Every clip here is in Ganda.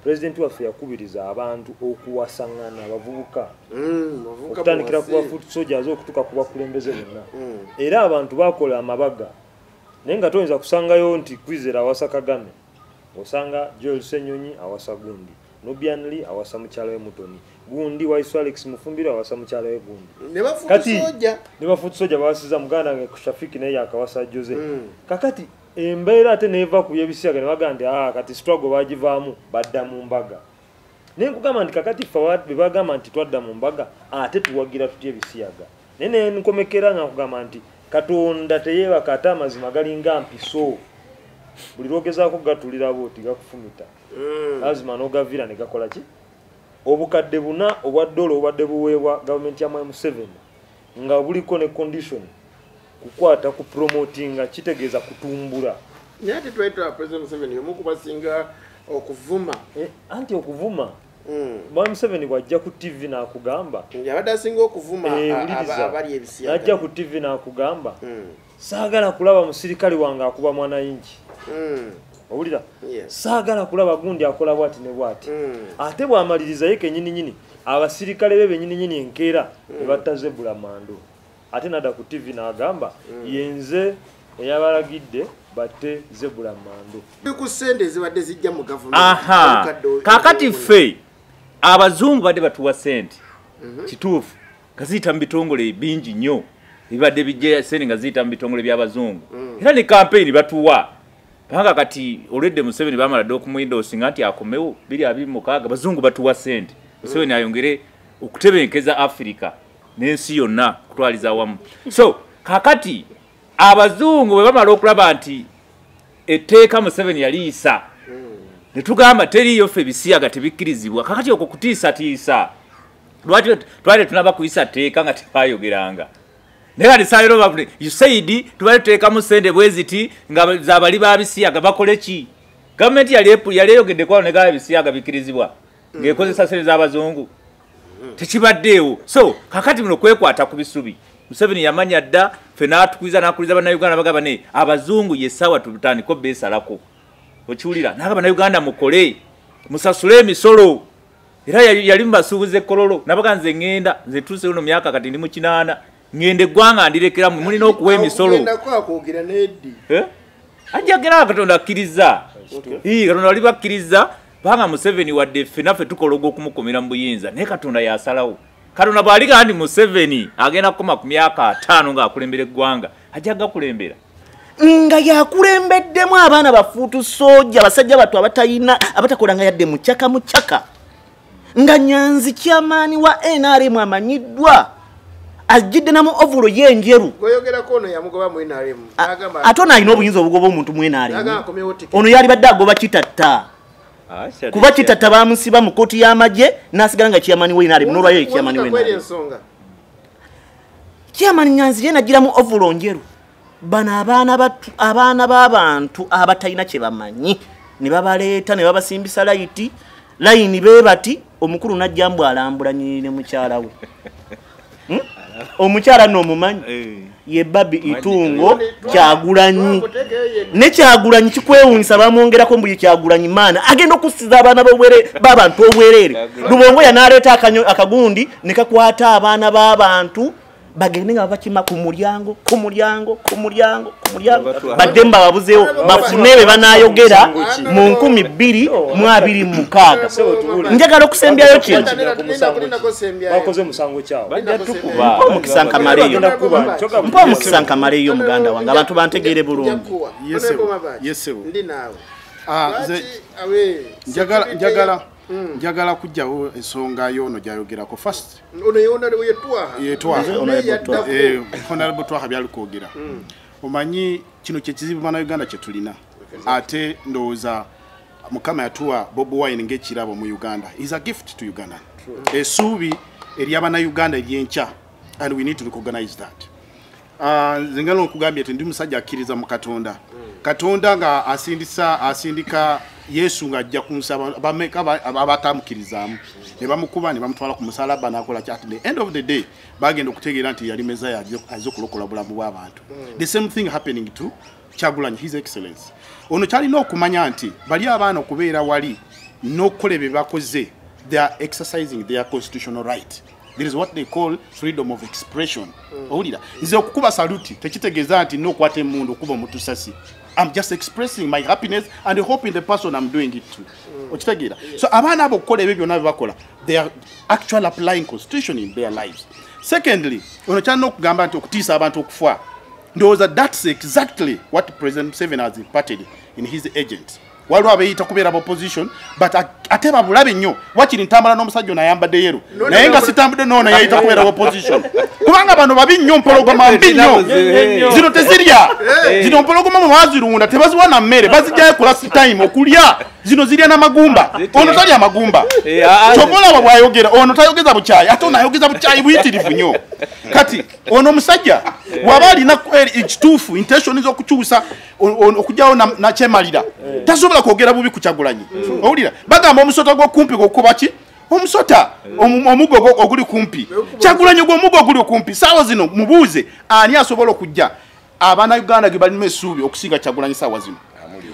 Pulezidenti waffe yakubiriza abantu okuwasaŋŋana abavubuka, okutandikira ku ba foot soldiers okutuuka ku bakulembeze bonna. Era abantu bakola amabaga, naye nga toyinza kusangayo nti Kwizera awasa Kagame. Osanga Joel Ssenyonyi awasa gundi, Nubian Li awasa mukyala we Mutoni, gundi Waiswa Alex Mufumbiro awasa mukyala we gundi. Ne ba foot Kati soldier. ne ba foot soldier bawasiza muganda wange Shafiki, naye yakawasa Jose. Kakati embeera ate neeva ku byebisiyaga ne bagamba nti, "Ah, kati struggle bagivaamu, badda mu mbaga." Naye nkugamba nti kakati ffe bwe bagamba nti twadda mu mbaga, ate tuwagira tutya ebisiyaga? Naye nenkomekera nga nkugamba nti Katonda teyeebaka, ate amazima galinga mpiso, buli lwogezaako gatulira bwoti gakufumita. Lazima n'ogaviira ne gakola ki? Obukadde 4 obwa dola obubadde buweebwa gavumenti ya Mwami Museveni nga buliko ne condition kukwata ku promotinga, kitegeeza kutumbula. Naye ate twetwa President Museveni omu kubasinga okuvuma. Eh, anti okuvuma, Mwami Museveni bw'ajja ku TV n'akugamba Yabadde asinga okuvuma Eh, wuliriza. abali ebisiyaga. N'ajja ku TV n'akugamba, "Saagala kulaba musirikale wange akuba mwanayingi." Owulira? Yes. "Saagala kulaba gundi akola bwati ne bwati." Ate bw'amaliriza, ye kenyininyini abasirikale be benyininyini enkeera ne batta Zebula Mando, ate nadda ku TV n'agamba, "Yenze eyabalagidde batte Zebula Mando." Tuli ku ssente ezibadde zijja mu gavumenti. Aha. Obukadde Kakati ffe abazungu badde batuwa sente, kituufu, nga ziyita mu bitongole bingi nnyo ebibadde bijja sente nga ziyita mu bitongole by'abazungu, era ne kampeyini batuwa. Panga kati olwedde Museveni bamala dde okumuendorsinga nti akomewo 2026, bazungu batuwa sente Museveni ayongere okutebenkeza Afirika n'ensi yonna kutwaliza awamu. So kakati abazungu bwe bamala okulaba nti etteeka Museveni yaliyisa, ne tugamba teriiyo, ffe ebisiyaga tebikkirizibwa. Kakati okwo kutiisatiisa, lwaki twali tunaba kuyisa tteeka nga tebayogeranga? Naye kati sairo bavule USAID tubale tuteekamu sente bwe ziti nga zabali babisiyaga bakole ki? Gavumenti yali eyogedde kwalo negaba ebisiyaga bikkirizibwa ng'ekozesa sente z'abazungu, tekibaddeewo. So kakati muno kwekwata ku bisubi, Museveni yamanya dda ffe n'atukuliza n'akuliza Bannayuganda, bagamba ne abazungu yessaawa tutandike obeesalako. Okiwulira? Naga Bannayuganda mukole, musasule emisolo. Era yali mubasuubuza ekkololo nabaga, "Nze ŋŋenda, nze tuuse uno myaka kati ndi mu 80, ŋŋenda, eggwanga ndirekeramu, mulina okuwa emisolo." Okugendako akwogera neddi. Eh? Ajja gera, Katonda akkiriza. Ii, Katonda wali bakkiriza banga Museveni, wadde ffe naffe tukola ogw'okumukomera mu buyinza, naye Katonda yasalawo. Katonda bw'aliga nti Museveni agenda kukoma ku myaka 50 ng'akulembera eggwanga, ajja gakulembera. Nga yakulembeddemu abaana ba foot soldier, abasajja bato abatayina, abatakolanga yadde mucyaka mucyaka, nga Nyanzi kyamaani wa NRM amanyiddwa, ajjidde namu overall yenjeru. Gweyogerako ono yamugoba mu NRM. N'agamba Ate ono alina obuyinza obugoba omuntu mu N'agamba NRM? akomyewo tiketi. Ono yali badde agoba Kitatta, kuba Kitatta bamusiba mu kooti y'amagye n'asigala nga chairman wa NRM, n'olwayo ye chairman wa Wunzika kweri NRM. Ensonga. Chairman Nyanzi ye nagiramu overall njeru. Bano abaana abaana b'abantu abatalina kye bamanyi ne babaleeta ne babasimbisa layiti layini be bati, omukulu najja mbu alambula nyini ne mukyala we. Omukyala nno omumanyi, ye Babi Itungo Kyagulanyi. Ne Kyagulanyi kikwewuunyisa, bamwongerako mbu ye Kyagulanyi maana agenda okussiza abaana b'abantu obwereere. Lubongoya n'aleeta akagundi ne kakwata abaana b'abantu bagende nga babakima ku mulyango, ku mulyango, ku mulyango, ku mulyango, baddemu bababuzeewo bafune be banaayogera mu 2026. Njagala okusembyayo kino. Bakoze musango kyawo. Bajja tukuba. Mpa omukisa nkamaleyo. Bagenda kukuba. Kyokka Mpa omukisa nkamaleyo, muganda wange, abantu bantegeere bulungi. Yes, sir. Ndi naawe. Ah, nze Lwaki awe njagala kujjawo ensonga y'ono gy'ayogerako first. Ono ye Honorable Yetwaha. Yetwaha. Naye Honorable yaddako. Eh, Honorable Twaha byali kwogera, omanyi kino kyekizibu Bannayuganda kye tulina. Ate ndowooza Mukama yatuwa Bobi Wine ng'ekirabo mu Uganda, is a gift to Uganda, essuubi ery'Abannayuganda eryenkya, and we need to recognize that. Ah, nze nga nokugambye nti ndi musajja akkiriza mu Katonda. Katonda nga asindika Yesu ng'ajja ku nsi, bameka abatamukirizaamu ne bamukuba ne bamutwala ku musalaba n'akola ki? At the end of the day bagenda okutegeera nti yali Mezaya azze okulokola bulamu bw'abantu. The same thing happening to Kyagulanyi, His Excellence. Ono kyalina okumanya nti bali abaana okubeera wali N'okukola ebyo bakoze, they are exercising their constitutional right. There is what they call freedom of expression. Owulira, nze okukuba saluti tekitegeeza nti n'okwata emmundu okuba omutusasi. I'm just expressing my happiness and hope in the person I'm doing it to. Okitegeera? So abaana abo okukola ebyo byonna bye bakola, they are actually applying constitution in their lives. Secondly, ono kyalina okugamba nti okutiisa abantu okufa, ndowooza that's exactly what President Museveni has imparted in his agents. Waliwo abeeyita kubeera opposition, but ate babulabe nnyo. Wakiri ntambula n'omusajja ono ayambadde yellow, naye nga sitambudde n'ono yeeyita kubeera opposition, kubanga bano babi nnyo, mpologoma mbi nnyo. Zino tezirya, zino mpologoma mwe bazirunda tebaziwa na mmere, bazijjayo ku last time okulya. Zino zirya n'amagumba, ono talya amagumba. Kyova olaba bw'ayogera, ono tayogeza bukyayi, ate ono ayogeza bukyayi buyitirivu nnyo. Kati ono omusajja bw'aba alina ekituufu intention z'okukyusa okugyawo nakyemalira, tasobola kwogera bubi ku Kyagulanyi. Owulira, bagamba omusota gw'okumpi gw'okuba ki? Omusota omugo oguli kumpi. Kyagulanyi gw'omugo oguli kumpi. Saawa zino mubuuze ani asobola okujja Abannayuganda ge balina essuubi okusinga Kyagulanyi saawa zino.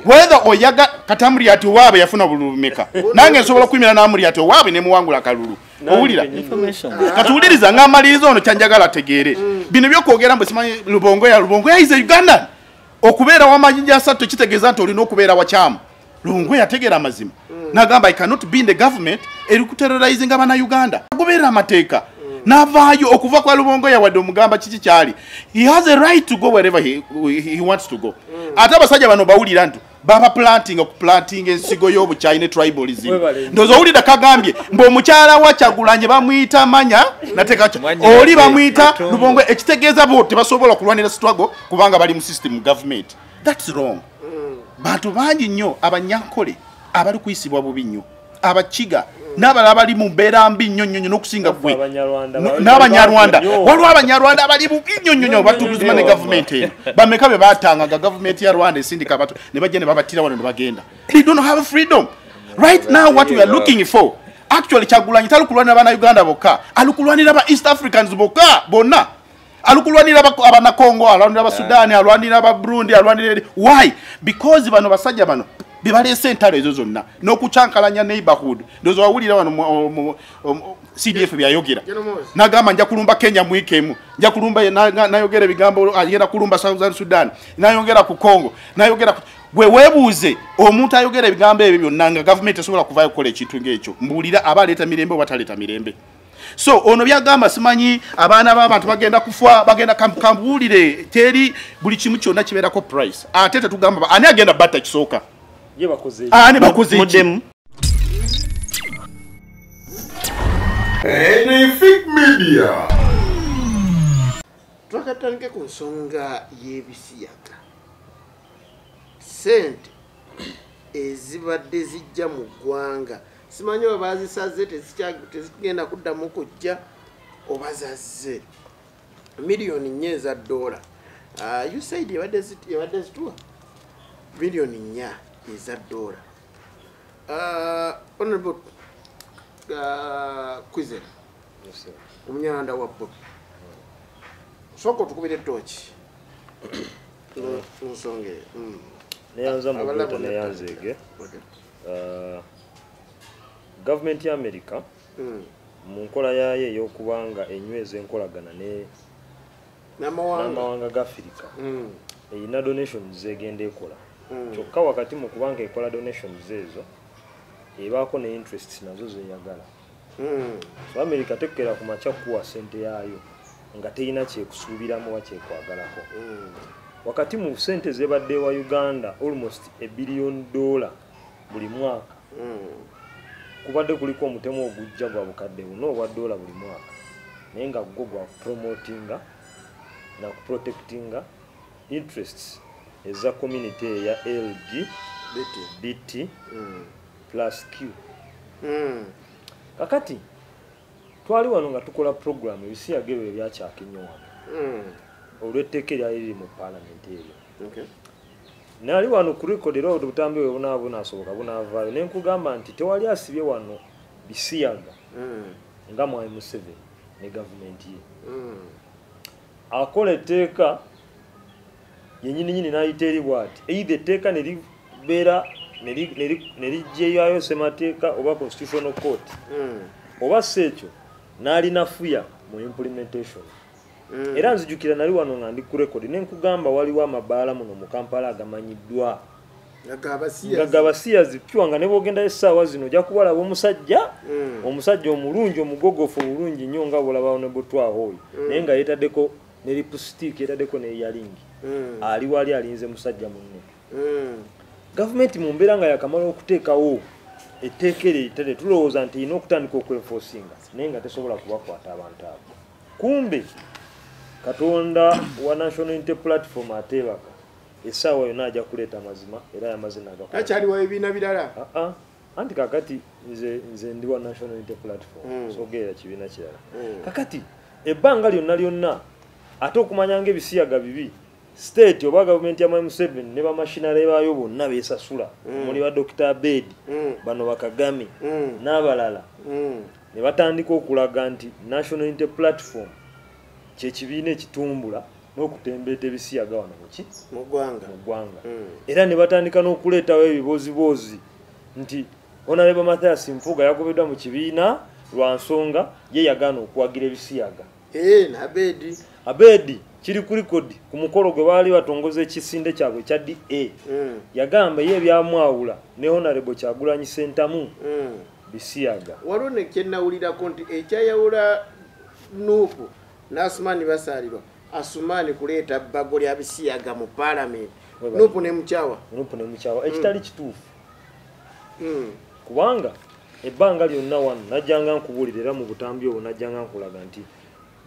Whether oyaga katamuli ati waabe yafuna bululu meka, nange nsobola okuyimira n'amuli ati waabe ne muwangula kalulu. Owulira, katuwuliriza ng'amaliriza ono kyanjagala ategeere bino byokwogera mbu simanyi Lubongoya is a Ugandan. Okubeera w'amayinja asatu kitegeeza nti olina okubeera wakyamu. Lubongoya yategeera amazima n'agamba I cannot be in the government eri kuterrorizinga Bannayuganda. Agoberera amateeka n'avaayo. Okuva kwa Lubongoya wadde omugamba kiki kyali, he has a right to go wherever he wants to go. Ate abasajja bano bawulira nti baba planting okuplanting ensigo y'obukyayi ne tribalism. Ndowooza owulira kagambye mbu omukyala wa Kyagulanyi bamuyita Manya nateeka oli bamuyita Lubongoya, ekitegeeza bo tebasobola kulwanira struggle kubanga bali mu system government. That's wrong. Bantu bangi nnyo Abanyankole abali kuyisibwa bubi nnyo, Abakiga n'abalala bali mu mbeera mbi nnyo nnyo n'okusinga ggwe n'Abanyarwanda. Waliwo Abanyarwanda abali bubi nnyo nnyo nnyo batuluzima ne gavumenti eno. Bameka be batangaga gavumenti ya Rwanda esindika abantu ne bajja ne babattira wano ne bagenda. They don't have freedom. Right now what we are looking for, actually Kyagulanyi tali kulwanira Bannayuganda bokka, ali kulwanira ba East Africans bokka bonna. Ali kulwanira Abanakongo, alwanira Abasudani, alwanira Ababurundi, alwanira. Why? Because bano basajja bano bebaleese entalo ezo zonna n'okukyankalanya neighborhood. Ndowooza wawulira wano CDF byayogera, n'agamba nja kulumba Kenya mu wiiki emu, nja kulumba, nayogera ebigambo agenda kulumba Southern Sudan, nayogera ku Congo, nayogera ku gwe weebuuze omuntu ayogera ebigambo ebyo byonna nga gavumenti esobola kuvaayo okukola ekintu ng'ekyo, mbuulira aba aleeta mirembe oba taleeta mirembe. So ono byagamba simanyi abaana b'abantu bagenda kufa, bagenda kambuulire, teri buli kimu kyonna kibeerako price. Ate tetugamba ani agenda batta kisooka, ye bakoze ani bakoze ki? Muddemu. Anything Media. Twakatandike ku nsonga y'ebisiyaga. Sente ezibadde zijja mu ggwanga, simanyi oba bazisaze tezigenda kuddamu kujja oba zazze miliyoni 4 eza dola. USAID ebadde zituwa miliyoni 4 eza dola. Honorable Kwizera, Omunyarwanda wa Bobi, sooka otukubira ettooki mu nsonga eyo. Neyanza Abalala muguta bonna. Neyanzeege. Gavumenti ya America mu nkola yaayo ey'okubanga enyweza enkolagana ne n'amawanga n'amawanga ga Afirika, erina donations zegenda ekola. Kyokka wakati mu kubanga ekola donations ezo, ebaako ne interests nazo zeyagala. So America tekera ku makya kuwa sente yaayo nga terina kyekusuubiramu oba kyekwagalako. Wakati mu sente zebadde wa Uganda almost $1 billion buli mwaka, kubadde kuliko omutemu ogujja gwa 4,000 obwa dola buli mwaka, naye nga gwo gwa promotinga na kuprotectinga interests eza community eya LGBT plus Q. Kakati twali wano nga tukola program ebisiyaga ebyo ebyakyaka ennyo wano olw'etteeka eryali liri mu paalamenti eryo. Nali wano ku record era obutambi bwe bunaaba bunaasoboka bunaavaayo ne nkugamba nti tewali asibye wano bisiyaga nga Mwami Museveni ne gavumenti ye. Akola etteeka yennyininyini n'ayita eri bw'ati, either etteeka ne libeera ne liggyeyo ssemateeka oba constitutional court oba si ekyo n'alinafuya mu implementation. Era nzijukira nali wano nga ndi ku record ne nkugamba waliwo amabaala muno mu Kampala agamanyiddwa nga gabasiyazi pure, nga ne bw'ogendayo essaawa zino ojja kubalaba omusajja omulungi omugogofu obulungi nnyo nga bw'olaba ne butwaho oyo, naye nga yeetaddeko ne lipstick, yeetaddeko ne earring, ali wali alinze musajja munne. Gavumenti mu mbeera nga yakamala okuteekawo etteeka eryo eritadde, tulowooza nti erina okutandika okwenforcinga, naye nga tesobola kubakwata abantu abo. Kumbe Katonda wa National Unity Platform ateebaka, essaawa yonna ajja kuleeta amazima, era yamaze n'agakola. Takyaliwo ebibiina birala? Anti kakati nze ndi wa National Unity Platform, sogeera kibiina kirala. Kakati ebbanga lyonna lyonna ate okumanya ng'ebisiyaga bibi, state oba gavumenti ya Mwami Museveni ne bamashinale baayo bonna beesasula, muli ba Dr. Abedi, bano Bakagame n'abalala, ne batandika okulaga nti National Unity Platform kye kibiina ekitumbula n'okutembeeta ebisiyaga wano mu ggwanga. Mu ggwanga. Era ne batandika n'okuleetawo ebibooziboozi nti Honorable Mathias Mpuuga yagobeddwa mu kibiina lwa nsonga ye yagaana okuwagira ebisiyaga. Abedi. Abedi kiri ku record ku mukolo gwe baali batongoza ekisinde kyabwe ekya DA. Yagamba ye byamwawula ne Honorable Kyagulanyi Ssentamu bisiyaga. Waliwo ne kye nnawulirako nti ekyayawula NUP n'Asumani Basaalirwa, Asumani kuleeta bbago lya bisiyaga mu paalamenti, NUP ne mukyawa. NUP ne mukyawa, ekitali kituufu. Kubanga ebbanga lyonna wano najjanga nkubuulira, era mu butambi obwo najjanga nkulaga nti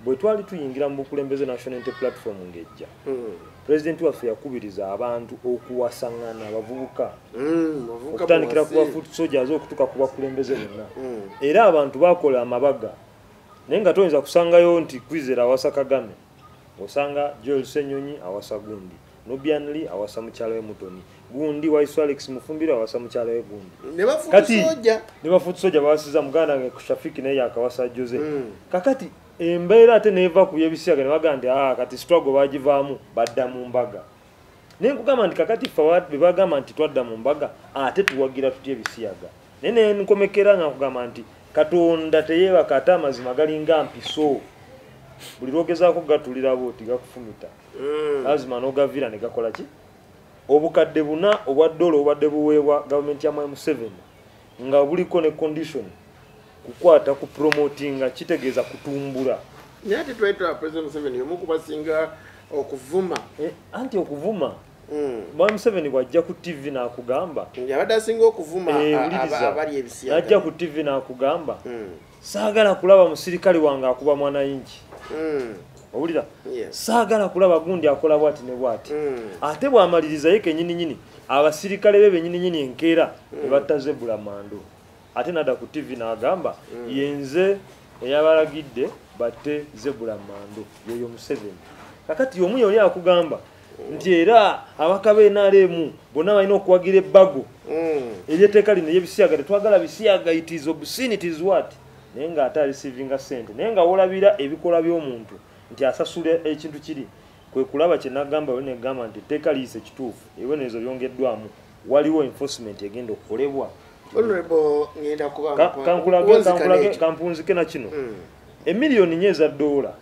bwe twali tuyingira mu bukulembeze National Unity Platform ng'ejja, pulezidenti waffe yakubiriza abantu okuwasaŋŋana abavubuka, okutandikira ku ba foot soldiers okutuuka ku bakulembeze bonna. Era abantu baakola amabaga, naye nga toyinza kusangayo nti Kwizera awasa Kagame, osanga Joel Ssenyonyi awasa gundi, Nubian Lee awasa mukyala we Mutoni, gundi Waiswa Alex Mufumbiro awasa mukyala we gundi. Ne ba foot soldier. Ne ba foot soldier bawasiza muganda wange Shafiki naye yakawasa Jose. Kakati embeera ate neeva ku byebisiyaga ne bagamba nti kati struggle bagivaamu badda mu mbaga. Naye nkugamba nti kakati ffe bwe bagamba nti twadda mu mbaga ate tuwagira tutya ebisiyaga. Naye ne nkomekera nga nkugamba nti Katonda teyeebaka, ate amazima galinga mpiso, buli lw'ogezaako gatulira bw'oti gakufumita, lazima n'ogaviira ne gakola ki? Obukadde buna obwa dola obubadde buweebwa gavumenti ya Mwami Museveni nga buliko ne condition kukwata ku promotinga, kitegeeza kutumbula. Naye ate twetaaga President Museveni omu ku basinga okuvuma. Anti okuvuma, Mwami Museveni bw'ajja ku TV n'akugamba, yabadde asinga okuvuma abali ebisiyaga. N'ajja ku TV n'akugamba, saagala kulaba musirikale wange akuba mwanayingi. Owulira? Saagala kulaba gundi akola bw'ati ne bw'ati. Ate bw'amaliriza ye kennyininyini, abasirikale be bennyininyini enkeera ne batta Zebula Mando. Ate n'adda ku TV n'agamba, yenze eyabalagidde batte Zebula Mando, yoyo Museveni. Kakati omu yoli akugamba nti era abaka ba NRM bonna balina okuwagira ebbago ery'etteeka lino ery'ebisiyaga, tetwagala bisiyaga, it is obscene, it is what? Naye ng'ate areceivinga ssente, naye nga w'olabira ebikolwa by'omuntu nti asasula ekintu kiri, kwe kulaba kye nagamba oli negamba nti etteeka liyise kituufu, ebibonerezo byongeddwamu, waliwo enforcement egenda okukolebwa. Honorable, ngenda kuba kampunzike na kino. Emiliyoni nnya eza dola,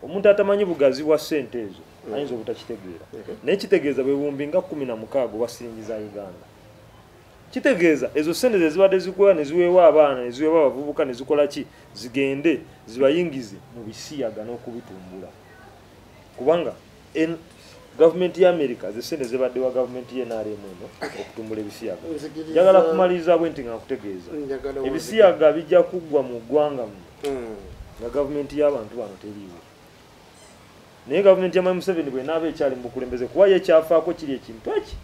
omuntu atamanyi bugazi bwa ssente ezo ayinza obutakitegeera, naye kitegeeza bwe buwumbi nga 16 obwa siringi za Uganda. Kitegeeza ezo ssente ze zibadde zikola ne ziweebwa abaana ne ziweebwa abavubuka ne zikola ki, zigende zibayingize mu bisiyaga n'okubitumbula. Kubanga gavumenti ya America ze ssente zibadde wa gavumenti ya NRM eno okutumbula ebisiyaga. Njagala kumaliriza bwe nti nga nkutegeeza, ebisiyaga bijja kuggwa mu ggwanga muno nga gavumenti y'abantu bano teriiwo. Naye gavumenti ya Mwami Museveni bw'enaaba ekyali mu bukulembeze, kuba ye ekyafaako kiri ekintu eki,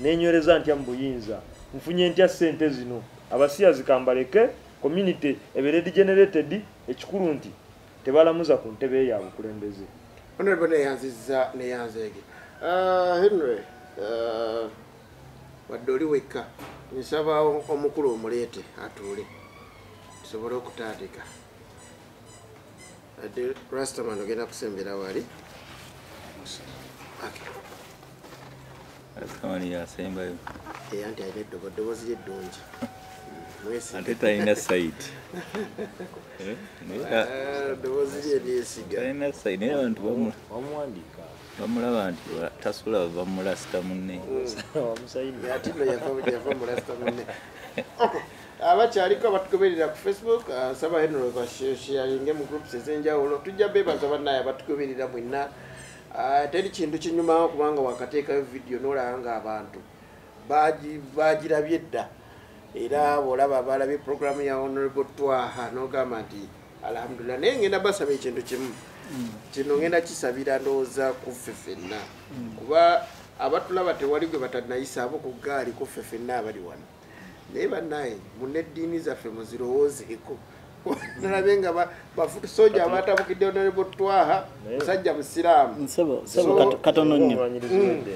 neenywereza ntya mu buyinza, nfunye ntya ssente zino, abasiyazi kambaleke, community ebeere degenerated, ekikulu nti tebalamuza ku ntebe ya bukulembeze. Honorable neyanzizza neyanzeege. Henry, wadde oli wekka, nsaba omukulu omuleete atuule tusobole okutandika. Ate Rastaman ogenda kusembera wali. Okay. Asumani yasembayo. Anti alina eddoboozi lye eddungi. Ate talina site. Eddoboozi lye lyesiga. Talina site naye abantu bamuwandiika. Bamulaba nti tasula bamulasita munne. Ate nno yava mulasita munne. Abakyaliko abatugoberera ku Facebook, nsaba Henry basharinge mu groups ez'enjawulo. Tujja beebaza bannaye abatugoberera mwenna. Teri kintu kinyumawo kubanga wakateekayo vidiyo n'olaba nga abantu bagirabye dda. Era bw'olaba balabye programu ya Honorable Twaha n'ogamba nti alhamdulillah. Naye ngenda basaba ekintu kimu. Kino ngenda kisabira ndowooza ku ffe ffenna. Kuba abatulaba tewali gwe batanayisaabo ku ggaali ku ffe ffenna abali wano. Naye bannaye muneddiini zaffe muzirowoozeeko. Nalabye nga bafutusoja abatabukidde Honorable Twaha musajja musiraamu. Nsebo katono nnyo.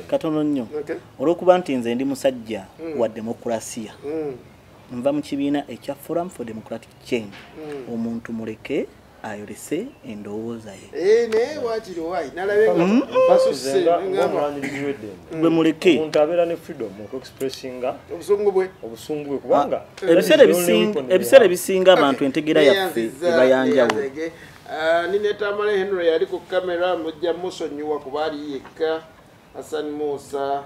Katono nnyo. Olw'okuba nti nze ndi musajja wa demokulasiya. Nva mu kibiina ekya Forum for Democratic Change. Omuntu muleke ayolese endowooza ye. Naye waakiri waayi nalabye nga basusse ngamba gwe muleke. Omuntu abeera ne freedom okuexpressinga obusungu bwe. Obusungu bwe kubanga ebiseera ebisinga abantu entegeera yaffe eba ya njawulo. Nina Tamale Henry yali ku kamera mujja musonyiwa kuba ali yekka. Hassan Musa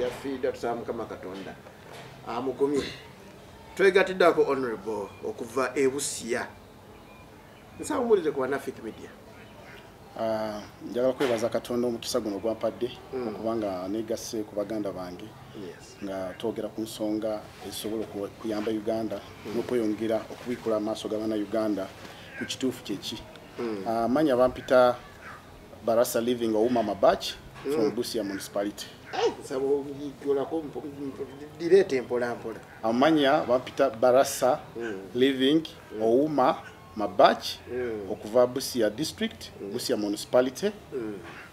yafiidde tusaba Mukama Katonda amugumye. Twegattiddako Honorable okuva e Busia. Nsaba muwulire ku Bannafik Media. Njagala kwebaza Katonda omukisa guno gwampadde okubanga negasse ku baganda bange nga twogera ku nsonga ezisobola okuyamba Uganda n'okweyongera okubikula amaaso g'abannayuganda ku kituufu kyeki. Amanya bampita Barasa Living Ouma Mabach from Busia Municipality. Nsaba ogigolako direete mpola mpola. Amanya bampita Barasa Living Ouma Mabach okuva Busia District, Busia Municipality.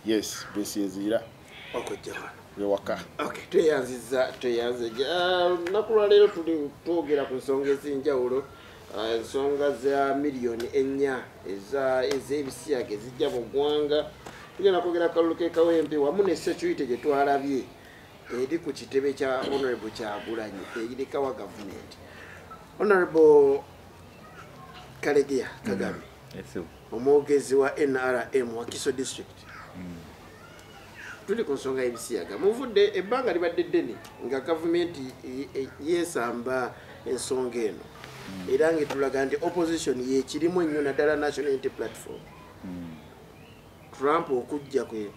Yes, bwesinziira. Okujja wano. Wewaka. Okay, tweyanziza tweyanzege. Lunaku lwaleero tuli twogera ku nsonga ez'enjawulo, ensonga za miliyoni 4 ez'ebisiyaga ezijja mu ggwanga. Tugenda kwogera akalulu k'e Kawempe wamu ne security gye twalabye eri ku kitebe kya Honorable Kyagulanyi erikawa gavumenti. Honorable Karegeya Kagame, omwogezi wa NRM Wakiso District. Tuli ku nsonga y'ebisiyaga. Muvudde ebbanga libadde ddene nga gavumenti yeesamba ensonga eno. Era ng'etulaga nti opposition yekirimu ennyo naddala National Unity Platform. Trump okujja kwe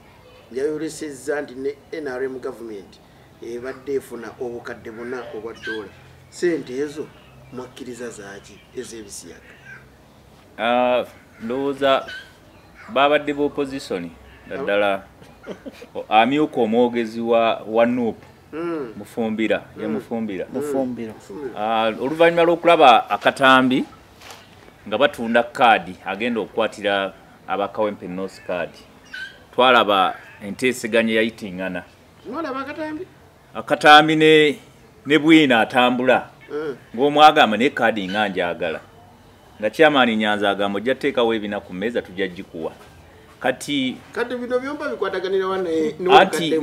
yayolesezza nti ne NRM gavumenti ebadde efuna obukadde 4 obwa dola. Ssente ezo mwakkiriza zaaki ez'ebisiyaga? Ndowooza babadde b'opposition naddala amyuka omwogezi wa NUP Mufumbira, ye Mufumbira. Mufumbira. Oluvannyuma lw'okulaba akatambi nga batunda kaadi agenda okukwatira abakawempe North card. Twalaba enteeseganya yayitingana. Mwalaba akatambi? Akatambi ne bwina atambula. Ng'omwagamba ne kaadi nga njagala. Nga chairman Nyanza agamba ojja teekawo ebina ku mmeeza tujja gikuwa. Kati bino byomba bikwataganira wano anti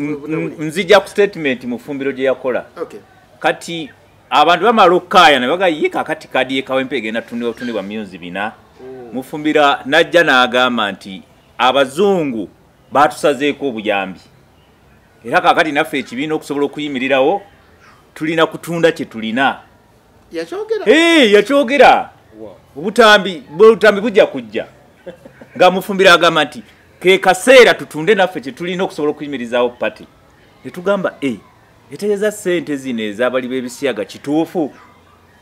nzija ku statement Mufumbiro gye yakola. Okay. Kati abantu bamala okukaaya ne bagayika kati kaadi y'e Kawempe egenda tundibwa myezi 4. Mufumbira najja n'agamba nti abazungu baatusazeeko obuyambi. Era kaakati naffe ekibiina okusobola okuyimirirawo tulina kutunda kye tulina. Yakyogera? Yakyogera. Obutambi bujja kujja. Nga Mufumbira agamba nti ke kaseera tutunde naffe kye tulina okusobola okuyimirizaawo party. Ne tugamba etegeeza ssente zino ez'abali b'ebisiyaga kituufu.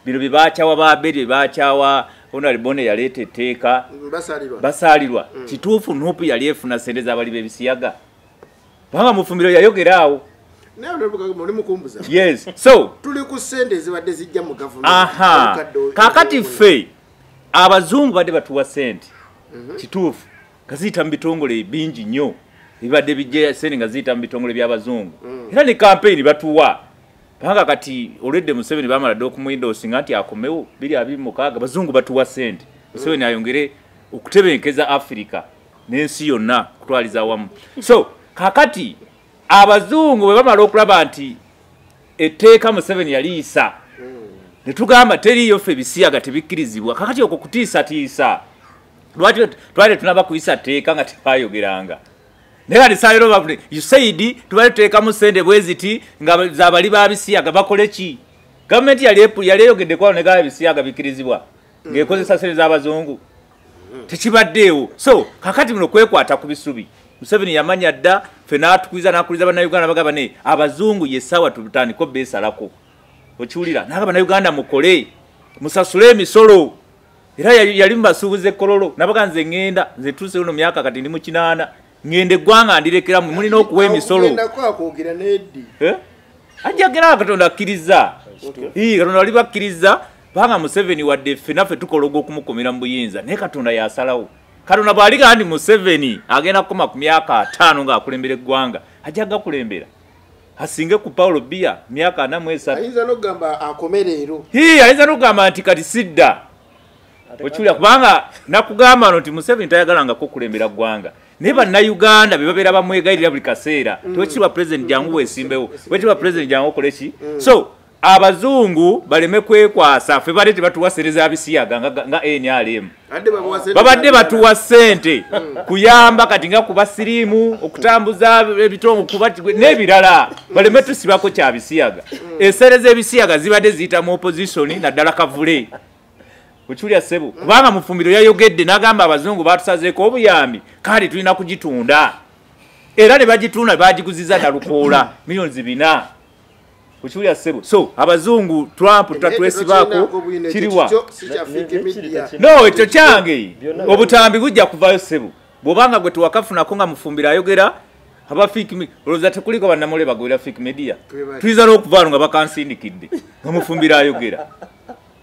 Bino bye baakyawa Baberi, bye baakyawa Honorable yaleeta etteeka. Basaalirwa. Kituufu NUP yali efuna ssente z'abali b'ebisiyaga. Kubanga Mufumbiro yayogera awo. Naye oli mukumbuza. Yes. So tuli ku ssente ezibadde zijja mu gavumenti. Kaakati ffe abazungu badde batuwa ssente. Kituufu nga ziyita mu bitongole bingi nnyo ebibadde bijja ssente nga ziyita mu bitongole by'abazungu. Era ne kampeyini batuwa. Kubanga kati olwedde Museveni bamala dda okumwendoosinga nti akomewo 2026 bazungu batuwa ssente. Museveni ayongere okutebenkeza Africa n'ensi yonna kutwaliza awamu. So kaakati Abazungu bwe bamala okulaba nti etteeka Museveni yaliisa, ne tugamba teriiyo ffe ebisiyaga tebikkirizibwa. Kakati okwo kutiisatiisa, lwaki twali tunaba kuyisa tteeka nga tebayogeranga? Naye kati saalero USAID tubali tuteekamu ssente bwe ziti nga zabali ba bisiyaga bakole ki? Gavumenti yali eyogedde kwano negaba ebisiyaga bikkirizibwa ng'ekozesa ssente z'abazungu, tekibaddeewo. So kakati muno kwekwata ku bisubi. Museveni yamanya dda, ffe n'atukuliza n'akuliza Bannayuganda bagamba ne abazungu ye ssaawa tutandike obbeesalako. Okiwulira? N'agamba Bannayuganda mukole, musasule emisolo. Era yali mubasuubuza ekkololo nabaga nze ŋŋenda, nze tuuse luno myaka kati ndi mu 8, ŋŋenda eggwanga ndirekeramu, mulina okuwa emisolo. Ajja gera Katonda akkiriza. Katonda wali bakkiriza banga Museveni wadde ffe naffe tukola ogw'okumukomera mu buyinza, naye Katonda yasalawo. Katonda bw'aliga nti Museveni agenda kukoma ku myaka 5 ng'akulembera eggwanga, ajja gakulembera asinge ku Paulo Bia myaka 43. Ayinza n'okugamba akome leero. Ayinza n'okugamba nti kati sidda. Okiwulira? Kubanga nakugamba nti Museveni tayagalangako kukulembera ggwanga, naye Bannayuganda be babeera bamwegayirira buli kaseera, tewekitiibwa Pulezidenti jangu weesimbewo, wekitiibwa Pulezidenti jangu okole ki? So abazungu baleme kwekwasa, ffe badde tebatuwa ssente za bisiyaga nga NRM. Babadde batuwa ssente kuyamba kati nga kuba siriimu, okutambuza ebitongo n'ebirala, baleme tusibako kya bisiyaga. Essente z'ebisiyaga zibadde ziyita mu opposition naddala Kavule. Okiwulira ssebo? Kubanga Mufumbiro yayogedde n'agamba abazungu batusazeeko obuyambi, kale tulina kugitunda. Era ne bagitunda bagiguziza Nalukoola miliyoni 400. Okiwulira ssebo? So abazungu Trump tutatwesibaako kiriwa. No, ekyo kyange. Obutambi bujja kuvaayo ssebo. Bw'obanga gwe tewakafunako nga Mufumbiro ayogera, aba fake media, olowooza tekuliko bannamawulire bagobera fake media? Tuyinza n'okuvaano nga bakansindikidde nga Mufumbiro ayogera.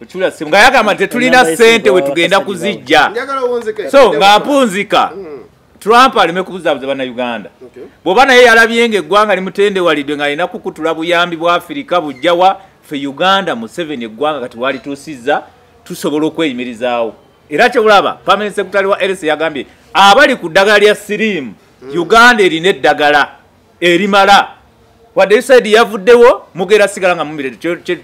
Okiwulira ssebo? Nga yagamba nti tetulina ssente we tugenda kuzijja. So nga mpunzika, Trump aleme kubuzaabuza Bannayuganda. Bw'oba naye yalabye ng'eggwanga limutendewalidde ng'alina kukutula buyambi bwa Afirika bujjawa, ffe Uganda Museveni eggwanga kati walituusizza tusobola okweyimirizaawo. Era kyolaba Permanent Secretary wa LC yagambye abali ku ddagala lya siriimu, Uganda erina eddagala erimala. Wadde USAID yavuddewo, mugera sigala nga mumire.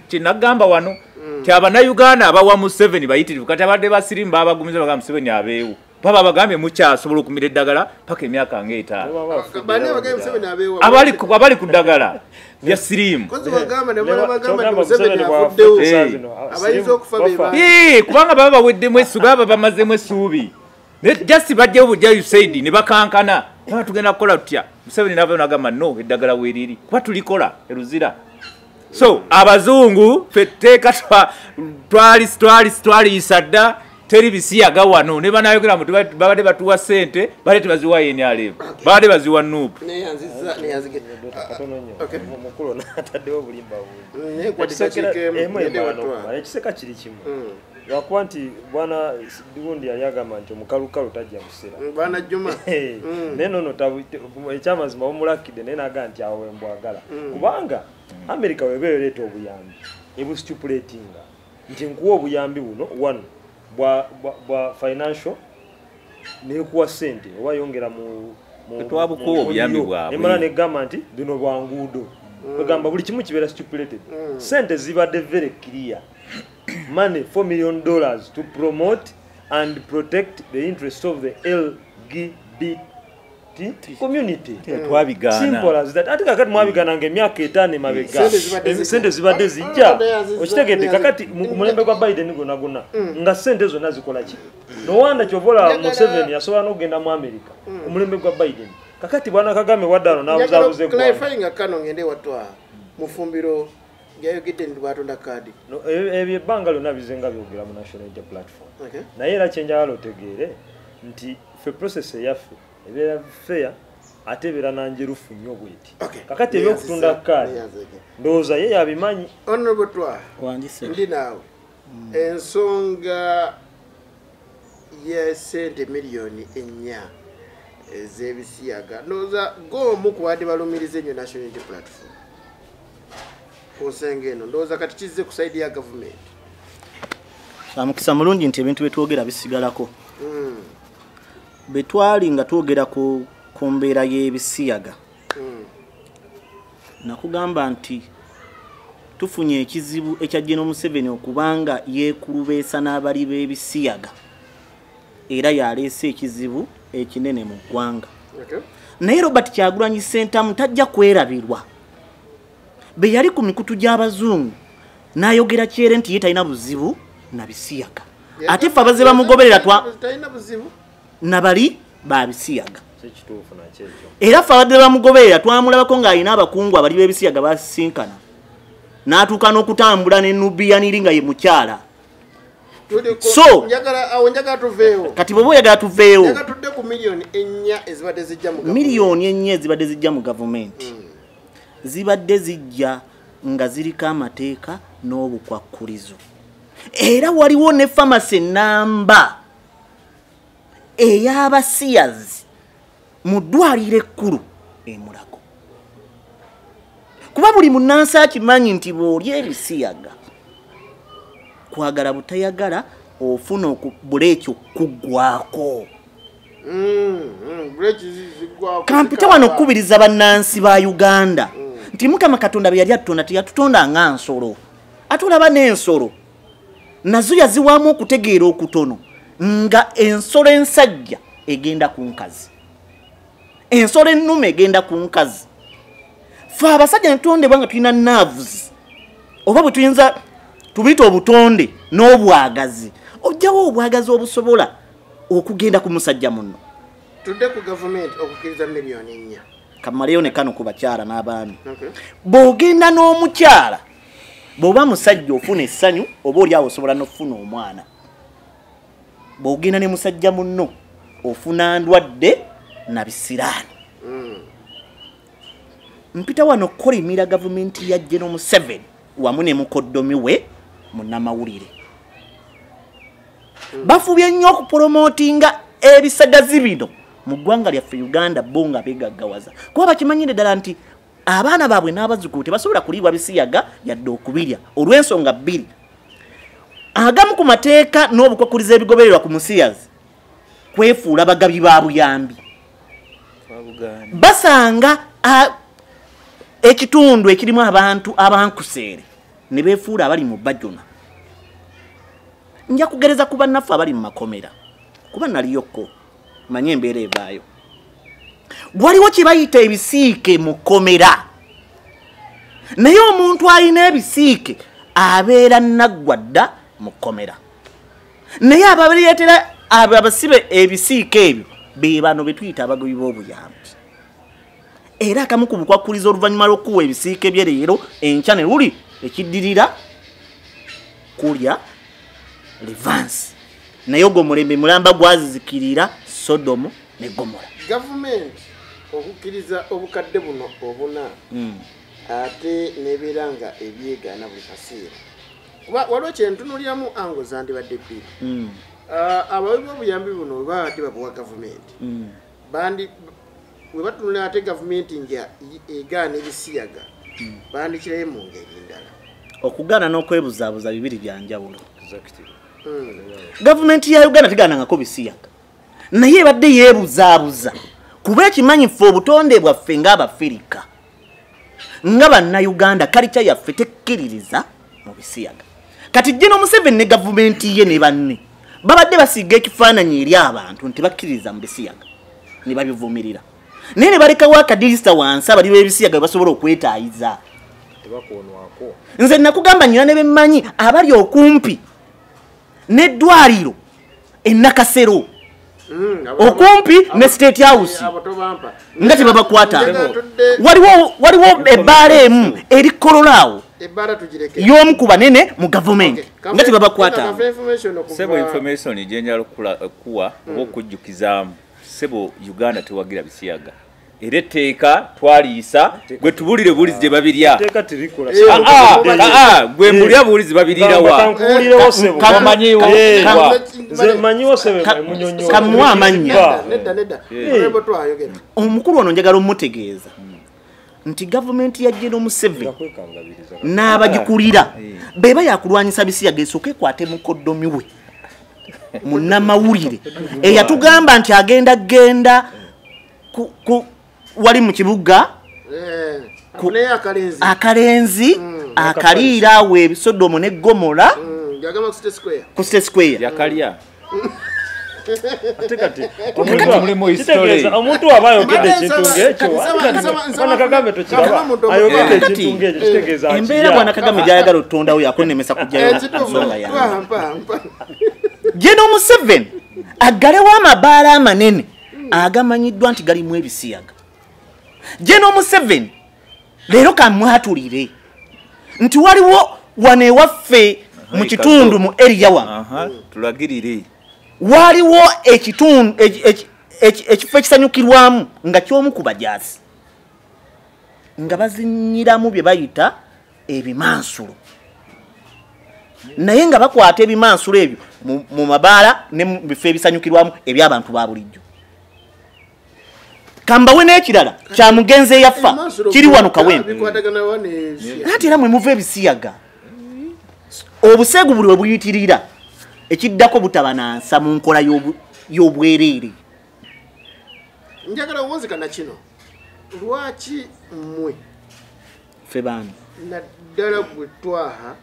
Kye nagamba wano ti Abannayuganda abawa Museveni bayitirivu, kati abadde ba siriimu babagumiza bagamba Museveni abeewo, baba bagambye mukyasobola okumira eddagala paka emyaka nga 5. Abali ku ddagala lya siriimu, kubanga baba baweddemu essuubi, baba bamazemu essuubi, just bajjawo bujja USAID ne bakankana, baba tugenda kukola tutya? Museveni navayo nagamba no, eddagala weeriri kuba tulikola eruzira. So abazungu ffe tteeka twaliyisa dda, teri bisiyaga wano. Ne banayogera mu babadde batuwa ssente, badde tebaziwa NRM, babadde baziwa NUP. Mukulu n'ataddewo obulimba bungi. Ekiseka kiri kimu, lwakuba nti bwana gundi yali agamba nti omukalukalu tajja musera. Bwana Juma. Naye nono ekyamazima bumulakidde, naye naga nti awo wembwagala, kubanga America weba ereeta obuyambi ebustipulatinga nti nkuwa obuyambi buno one bwa financial, nekuwa sente oba yongera mu Twabukuwa obuyambi bwabwe. Nemala negamba nti bino bwa nguudo, kwegamba buli kimu kibeera stipulated. Sente zibadde very clear money, $4 million to promote and protect the interest of the LGBT community. Twabigaana. Simple as that. Ate kakati mwabigaananga emyaka 5 emabega, sente zibadde zijja, okitegedde? Kakati mu mulembe gwa Biden gonna gonna nga sente zonna zikola ki? Nowanda kyovola Museveni yasobola n'okugenda mu America omulembe gwa Biden. Kakati bwana Kagame waddano n'abuzaabuza eggwanga. Clarifying kano, ngende watwa Mufumbiro yayogedde nti batunda kaadi. No, ebyo ebbanga lyonna bizenga byogera mu National Unity Platform. Naye era kyenjagala otegeere nti ffe process eyaffe ebeera fair, ate ebeera nanjerufu nnyo bweti. Kakati ebyokutunda kaadi, ndowooza ye yabimanyi. Honorable Twa, Wangise. ndi naawe. Ensonga ya sente miliyoni 4 ez'ebisiyaga, ndowooza goomu ku badde balumiriza ennyo National Unity Platform ku nsenga eno, ndowooza kati kizze ku side ya gavumenti. Mukisa mulungi nti ebintu byetwogera bisigalako. Bwe twali nga twogera ku mbeera y'ebisiyaga, Nakugamba nti tufunye ekizibu ekya General Museveni okubanga yeekulubeesa n'abali b'ebisiyaga era yaleese ekizibu ekinene mu ggwanga. Naye Robert Kyagulanyi Ssentamu tajja kwerabirwa. Be yali ku mikutu gy'abazungu n'ayogera kyere nti ye talina buzibu na bisiyaga. Ate ffe abazze bamugoberera nabali babisiyaga. Era ffe abadde bamugoberera twamulabako ng'alina abakungu abali b'ebisiyaga basisinkana. N'atuuka n'okutambula ne Nubian nga ye mukyala. So kati bw'oba oyagala tuveewo miliyoni 4 ezibadde zijja mu gavumenti zibadde zijja nga ziriko amateeka n'obukwakkulizo. Era waliwo ne famasi namba ey'abasiyazi mu ddwaliro ekkulu e Mulago. Kuba buli munnansi akimanyi nti bw'olya ebisiyaga kwagala butayagala ofuna buleeki okuggwako. Kampita wano okukubiriza bannansi ba Uganda nti Mukama Katonda bye yali atutonda teyatutonda nga nsolo. Ate olaba n'ensolo nazo yaziwaamu okutegeera okutono nga ensolo ensajja egenda ku nkazi, ensolo ennume egenda ku nkazi. Ffe abasajja ne tutondebwa nga tulina nerves oba bwe tuyinza tubiyita obutonde n'obwagazi. Ojjawo obwagazi obusobola okugenda ku musajja munno. Tudde ku gavumenti okukkiriza miliyoni 4. Kamaleyo ne kano ku bakyala n'abaami. Bw'ogenda n'omukyala bw'oba musajja ofuna essanyu oba oli awo osobola n'okufuna omwana. Bw'ogenda ne musajja munno ofuna ndwadde na bisiraani. Mpita wano okukolimira gavumenti ya General Museveni wamu ne mukoddomi we munnamawulire. Bafubye nnyo okupromotinga ebisagazi bino mu ggwanga lyaffe Uganda bo nga beegaggawaza. Kuba bakimanyire ddala nti abaana baabwe n'abazzukulu tebasobola kuliibwa bisiyaga yadde okubirya olw'ensonga bbiri. Agamu ku mateeka n'obukwakulizo ebigobererwa ku musiyazi kwefuula bagabi ba buyambi. Basanga ekitundu ekirimu abantu abankuseere ne beefuula abali mu bajuna. Nja kugereza ku bannaffe abali mu makomera kuba naliyokko manye embeera evaayo. Waliwo kye bayita ebisiike mu kkomera, naye omuntu alina ebisiike abeera naggwa dda mu kkomera. Naye ababireetera abasibe ebisiike ebyo be bano be tuyita abagobi b'obuyambi. Era akamu ku bukwakkulizo oluvannyuma lw'okuwa ebisiike bye leero enkya ne luli ekiddirira kulya Levansi. Naye ogwo omulembe mulamba gwazizikirira Sodomu ne Gomora. Gavumenti okukkiriza obukadde buno obuna ate n'ebeera nga ebyegaana buli kaseera. Kuba waliwo kye ntunuuliramu ango zandibadde bbiri. Abawi b'obuyambi buno bwe babadde babuwa gavumenti bwe batunula ate gavumenti nga egaana ebisiyaga bandikirayo mu ngeri ndala. Okugaana n'okwebuzaabuza bibiri bya njawulo. Gavumenti ya Uganda tegaanangako bisiyaga, naye ebadde yeebuzaabuza kuba ekimanyi ffe obutonde bwaffe ng'Abafirika nga Bannayuganda kalica yaffe tekkiririza mu bisiyaga. Kati General Museveni ne gavumenti ye ne banne babadde basiiga ekifaananyi eri abantu nti bakkiririza mu bisiyaga ne babivumirira, naye ne balekawo akadirisa wansi abali b'ebisiyaga basobola okwetaayiza. Nze nakugamba nnyina ne bemmanyi abali okumpi n'eddwaliro e Nakasero okumpi ne State House nga tebabakwata. Waliwo ebbaala emu eri Kololaawo y'omu ku banene mu gavumenti nga tebabakwata. Sebo information gye njagala okuwa oba okujjukizaamu, sebo Uganda tewagira bisiyaga. Era etteeka twaliisa gwe tubulire bulizi gye babirya. Gwe mbulira bulizi babirira wa. Kamuwa amannya. Omukulu ono njagala omutegeeza nti gavumenti ya General Museveni n'abagikulira beba yakulwanyisa bisiyaga esooke ekwate mukoddomi we munnamawulire eyatugamba nti agenda genda ku wali mu kibuga Akalenzi akaliira awo ebisodomo ne Gomora ku State Square. Yakalya. Ate kati omuntu aba ayogedde ekintu ng'ekyo Bwana Kagame tokiraba, ayogedde ekintu ng'ekyo kitegeeza ki? Embeera Bwana Kagame gy'ayagala otutondawo yakunemesa kujjayo nsonga yange. General Museveni aggalewo amabaala amanene agamanyiddwa nti galimu ebisiyaga. General Museveni leero kamwatulire nti waliwo wano ewaffe mu kitundu mu area wano tulagirire waliwo ekitundu ekifo ekisanyukirwamu nga ky'omu ku bajaasi nga bazinyiramu bye bayita ebimansulo, naye nga bakwata ebimansulo ebyo mu mabaala ne mu bifo ebisanyukirwamu eby'abantu ba bulijjo. Kambawe n'ekirala kya mugenzi eyafa kiri wano Kawempe, ate era mwe muva ebisiyaga. Obuseegu buli we buyitirira ekiddako butaba na nsa mu nkola y'obwereere. Njagala owunzikana kino, lwaki mmwe ffe baani naddala gwe Twaha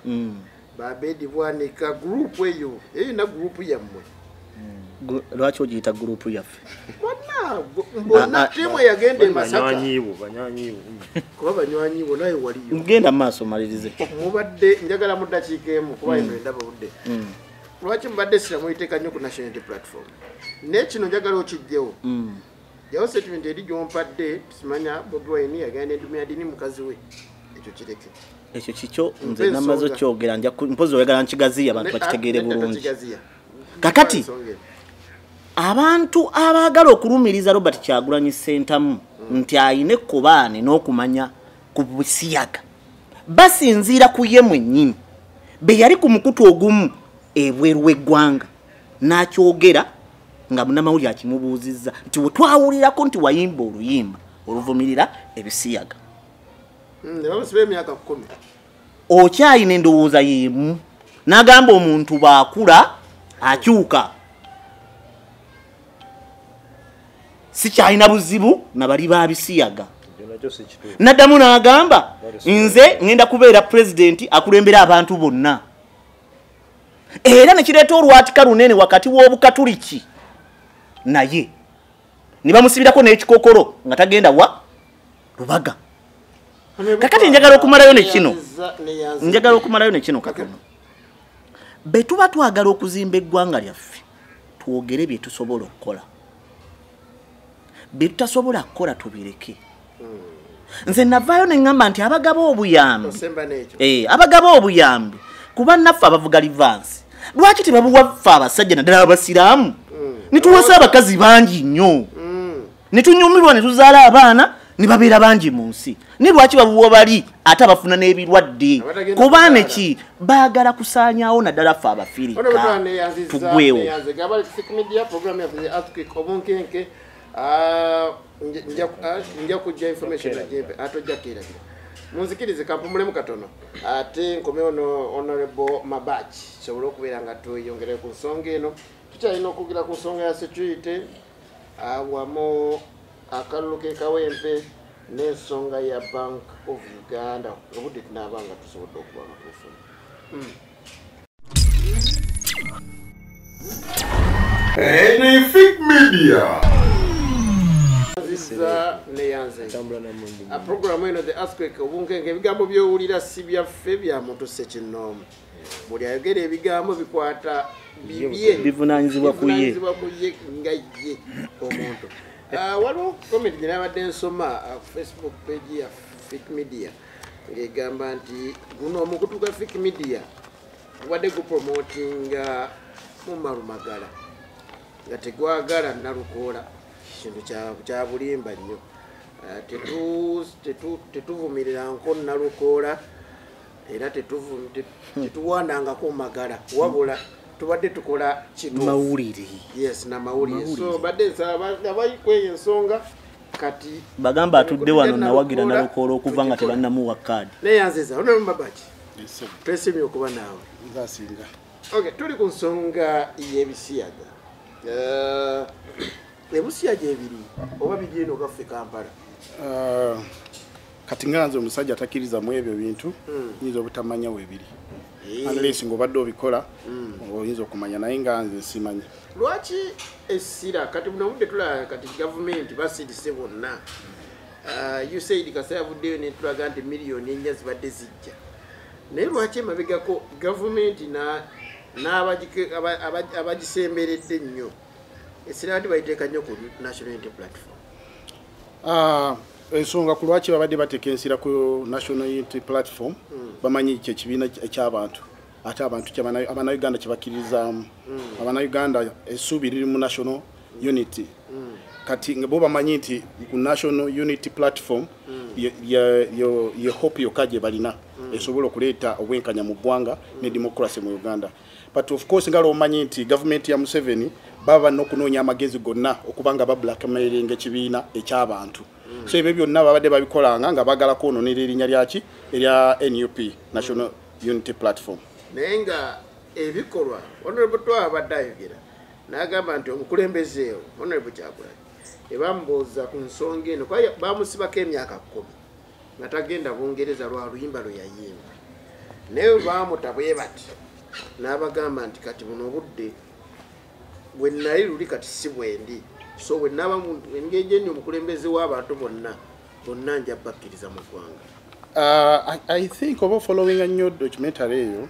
Babedi Bwanika gurupu eyo na gurupu yammwe, lwaki ogiyita gurupu yaffe? Bonna ttiimu eyagenda e Masaka kuba banywanyi bo naye waliyo. Ngenda mu maaso malirize. Mubadde njagala mu ddakiika emu kuba eno endaba budde. Lwaki mubadde essira muyiteeka nnyo ku National Unity Platform? Naye kino njagala okiggyewo. Jawo statement eri gy'ompadde simanya Bobi Wine yagenda Dumia Dini mukazi we, ekyo kireke. Ekyo kikyo nze namaze okyogera, mpozi oyagala nkigaziye abantu bakitegeere bulungi. Kakati abantu abaagala okulumiriza Robert Kyagulanyi Ssentamu nti ayina ekkobaane n'okumanya ku busiyaga basinziira ku ye mwennyini be yali ku mukutu ogumu ebweru w'eggwanga n'akyogera nga munnamawulire akimubuuzizza nti we twawulirako nti wayimba oluyimba oluvumirira ebisiyaga. Ne bamusiba emyaka 10. Okyayina endowooza y'emu n'agamba omuntu bw'akula akyuka, sikyalina buzibu na bali babisiyaga. Naddamu n'agamba nze ngenda kubeera pulezidenti akulembera abantu bonna, era ne kireeta olwatika lunene wakati w'obukatuliki naye ne bamusibirako n'ekikokolo nga tagenda wa Lubaga. Kakati njagala okumalayo ne kino, njagala okumalayo ne kino katono. Be tuba twagala okuzimba eggwanga lyaffe twogere bye tusobola okukola, bye tutasobola kukola tubireke. Nze navaayo ne ŋŋamba nti abagaba obuyambi, abagaba obuyambi kuba naffe abavuga livansi lwaki tebabuwa ffe abasajja naddala abasiraamu ne tuwasa abakazi bangi nnyo ne tunyumirwa ne tuzaala abaana ne babeera bangi mu nsi? Ne lwaki babuwa bali ate abafuna n'ebirwadde? Kuba ne ki baagala kusaanyaawo naddala ffe Abafirika tugwewo. Nja kujja information ajembe atojja kerabira. Munzikirize kampumulemu katono ate nkomewo no Honorable Mabachi sobole okubeera nga tweyongere ku nsonga eno. Tukyalina okwogera ku nsonga ya security awamu akalulu ke Kawempe n'ensonga ya Bank of Uganda. Obudde tunaaba nga tusobodde okuba nga tufuna. Anything Media. Programu eno The Earthquake obunkenke ebigambo by'owulira si byaffe bya muntu ssekinnoomu. Buli ayogera ebigambo bikwata bibye bivunaanyizibwa ku ye nga ye omuntu. Waliwo comment gye nabadde nsoma ku Facebook page ya Fik Media ng'egamba nti guno omukutu gwa Fik Media gubadde gupromotinga mu Malumagala nga tegwagala Nalukoola. Kintu kya bulimba nnyo. Tetuvumirira nko Nalukoola era tetuwandangako Magala, wabula tubadde tukola kituufu. Mawulire. Yes, na mawulire. So badde nsaba abayikweyo ensonga kati bagamba atudde wano nawagira Nalukoola okuva nga tebannamuwa kaadi. Neyanziza Honorable Mabachi, twesimye okuba naawe. Nzasinga. Okay, tuli ku nsonga y'ebisiyaga. Ebisiyaga ebiri oba biri eno gaffe Kampala? Kati nga nze omusajja atakkiriza mu ebyo bintu, nyinza obutamanya weebiri. Unless ng'obadde obikola, oyinza okumanya, naye nga nze simanyi. Lwaki essira kati buno obudde tulaba kati gavumenti basirise bonna? USAID kasa yavuddeyo netulaga nti 4 million zibadde zijja, naye lwaki emabegako gavumenti abagisemberedde ennyo essira ati bayiteeka nnyo ku National Unity Platform? Ensonga ku lwaki babadde bateeka ensira ku National Unity Platform, bamanyi kyekibiina ekyabantu, ate abantu Abannayuganda kyebakkiririzaamu. Abannayuganda essuubi liri mu National Unity. Kati nga bo bamanyi nti ku National Unity Platform ye hope yokka gye balina esobola okuleeta obwenkanya mu ggwanga ne democracy mu Uganda. But of course, nga lwomanyi nti gavumenti ya Museveni baba balina okunoonya amagezi gonna okuba nga bablackmailinga ekibiina ekyabantu. So ebyo byonna babadde babikolanga nga baagala kwonoonera erinnya lyaki erya NUP, National Unity Platform. Naye nga ebikolwa, Honorable Twaha abadde ayogera n'agamba nti omukulembeze Honorable Kyagulanyi ebamubuuza ku nsonga eno, kuba bamusibako emyaka 10 nga tagenda Bungereza lwa luyimba lwe yayimba, naye bwe baamuta bwe bati n'abagamba nti kati buno obudde bwe nali luli kati si bwendi, so bwe naaba engeri gye ndi omukulembeze w'abantu bonna bonna, nja bakkiriza mu ggwanga. I think oba followinga nnyo documentary eyo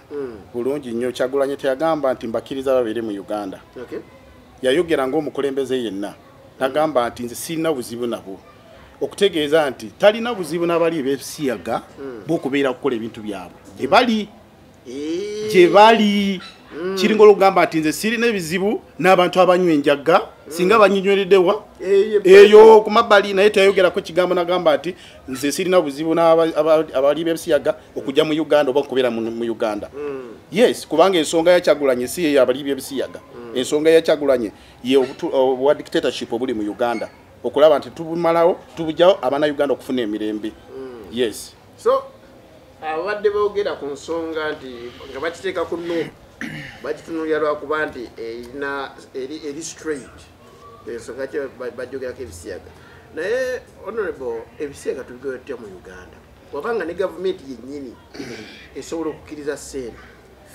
bulungi nnyo, Kyagulanyi teyagamba nti mbakkiriza babeere mu Uganda. Yayogera ng'omukulembeze yenna, nagamba nti nze sirina buzibu nabo, okutegeeza nti talina buzibu n'abali b'ebisiyaga b'okubeera kukola ebintu byabwe gye bali. Gye bali kiringa olwokugamba nti nze sirina ebizibu n'abantu abanywa enjaga singa banyinywereddewa eyo ku mabbali, naye teyayogerako kigambo nagamba nti nze sirina buzibu abali b'ebisiyaga okujja mu Uganda oba okubeera mu Uganda. Yes, kubanga ensonga ya Kyagulanyi si yeyo abali b'ebisiyaga. Ensonga ya Kyagulanyi ye obwa dictatorship obuli mu Uganda, okulaba nti tubumalawo, tubugyawo, abannayuganda okufuna emirembe. Yes. So abadde boogera ku nsonga nti nga bakiteeka ku NUP, bakitunuulira lwakuba nti erina eri straight ensonga ki bajogerako ebisiyaga. Naye Honorable, ebisiyaga tubigoya tutya mu Uganda, wabanga ne gavumenti yennyini esobola okukkiriza ssente?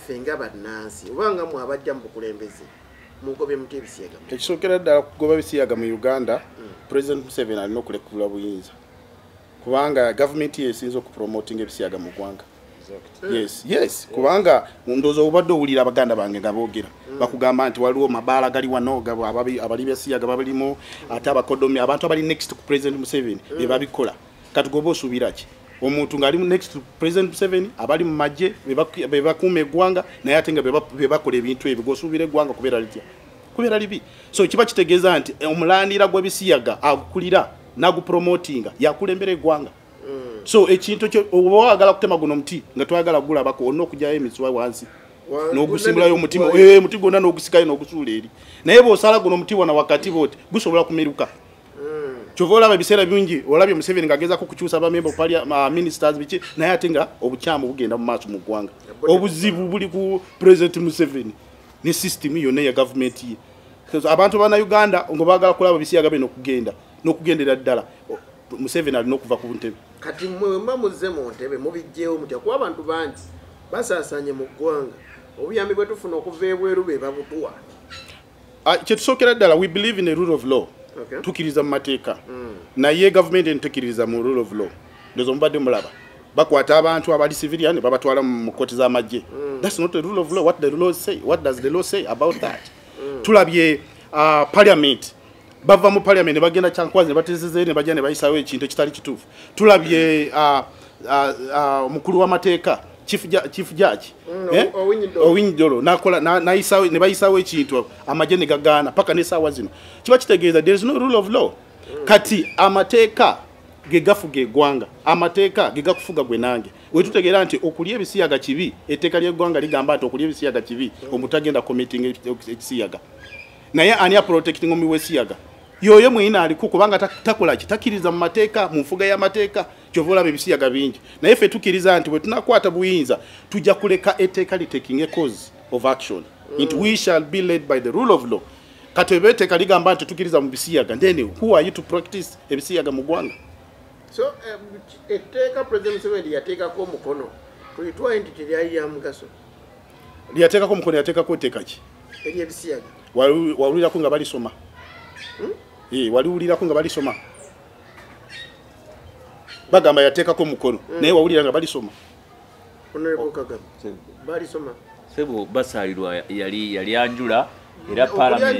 Ffe nga bannansi obanga mwe abajja mu bukulembeze, mugobye mutya ebisiyaga? Ekisookera ddala, kugoba bisiyaga mu Uganda, President Museveni alina okulekula buyinza, kubanga gavumenti ye esinza okupromotinga ebisiyaga mu ggwanga. Yes, kubanga ndowooza obadde owulira abaganda bange nga boogera, bakugamba nti waliwo mabaala gali wano abali besiyaga babalimu, ate abakodomi, abantu abali next ku President Museveni be babikola. Kati goba osuubira ki omuntu ng'ali next to President Museveni, abali mu magye be bakuuma eggwanga, naye ate nga be bakola ebintu ebyo? Gosuubira eggwanga kubeera litya? Kubeera libi. So kiba kitegeeza nti omulandira gw'ebisiyaga agukulira n'agupromotinga yakulembera eggwanga. So ekintu kyo oba wagala kutema guno omuti nga twagala gulabako, olina okugyayo emisuwa wansi n'ogusimbulayo omuti, omuti gwonna n'ogusikayo n'ogusuula eri. Naye bw'osala guno omuti wana wakati bwoti, gusobola kumeruka. Kyova olaba ebiseera bingi olabye Museveni ng'agezaako kukyusa bamemba ministers biki, naye ate nga obukyamu bugenda mu maaso mu ggwanga. Obuzibu buli ku President Museveni ne system yonna ya gavumenti ye. So, abantu bannayuganda nga baagala kulaba bisiyaga bino okugenda n'okugendera ddala, Museveni alina okuva ku ntebe. Kati mmwe mba muzze mu ntebe, mubijjeewo mutya? Kuba abantu bangi basaasaanye mu ggwanga, obuyambi bwe tufuna okuva ebweru be babutuwa. Ah, kyetusookera ddala, we believe in a rule of law. Tukkiriza mu mateeka, naye gavumenti eno tekkiririza mu rule of law. Ndowooza mubadde mulaba bakwata abantu abali civilian ne babatwala mu kooti z'amagye. That's not the rule of law. What the law say? What does the law say about that? Tulabye parliament, bava mu parliament ne bagenda Kyankwazi ne bateesezeeyo ne bajja ne bayisawo ekintu ekitali kituufu. Tulabye omukulu w'amateeka, chief judge, eh? Owiny Dollo. Owiny Dollo nakola nayisawo ne bayisawo ekintu, amagye ne gagaana paka n'essaawa zino. Kiba kitegeeza there is no rule of law. Kati amateeka ge gafuga eggwanga, amateeka ge gakufuga gwe nange. Wetutegeera nti okulya ebisiyaga kibi, etteeka ly'eggwanga ligamba nti okulya ebisiyaga kibi, omuntu agenda committing ekisiyaga, naye ani aprotecting omuwi w'esiyaga? Yoyo mwina aliko, kubanga takola ki? Takkiriza mu mateeka, mu nfuga y'amateeka. Kyova olaba ebisiyaga bingi, naye ffe tukkiriza nti bwe tunakwata buyinza, tujja kuleka etteeka litaking a course of action, nti we shall be led by the rule of law. Kati eba etteeka ligamba nti tukkiriza mu bisiyaga, then who are you to practice ebisiyaga mu ggwanga? So etteeka President Museveni yateekako omukono tulitwaye nti teryali lya mugaso. Lyateekako omukono, yateekako etteeka ki? Ery'ebisiyaga. Wawulirako nga balisoma? Waliwulirako nga balisoma? Bagamba yateekako omukono naye wawulira nga balisoma? Honorable Kagame, balisoma. Sebo basalirwa yali anjula era parliament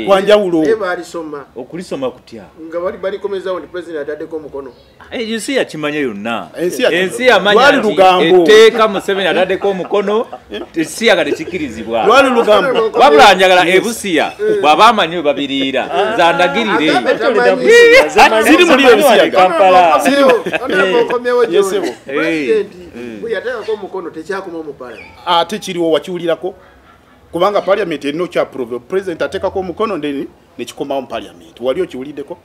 kwanjawulo balisoma. Okulisoma kutya nga bali balikomezawo nti president ataddeko omukono. Ensi yakimanya yonna, ensi yamanya etteeka Museveni ataddeko omukono, esiyaga tekikirizibwa. Lwali lugambo. Wabula njagala ebusiya bw'aba amanyi we babiriira zandagirire. Siri muli ebisiyaga. President bwe yateekako omukono tekyakoma mu parliament. Ate kiriwo wakiwulirako? Kubanga parliament erina okya-approve. President ateekako omukono then nekikomawo mu parliament. Wali okiwuliddeko?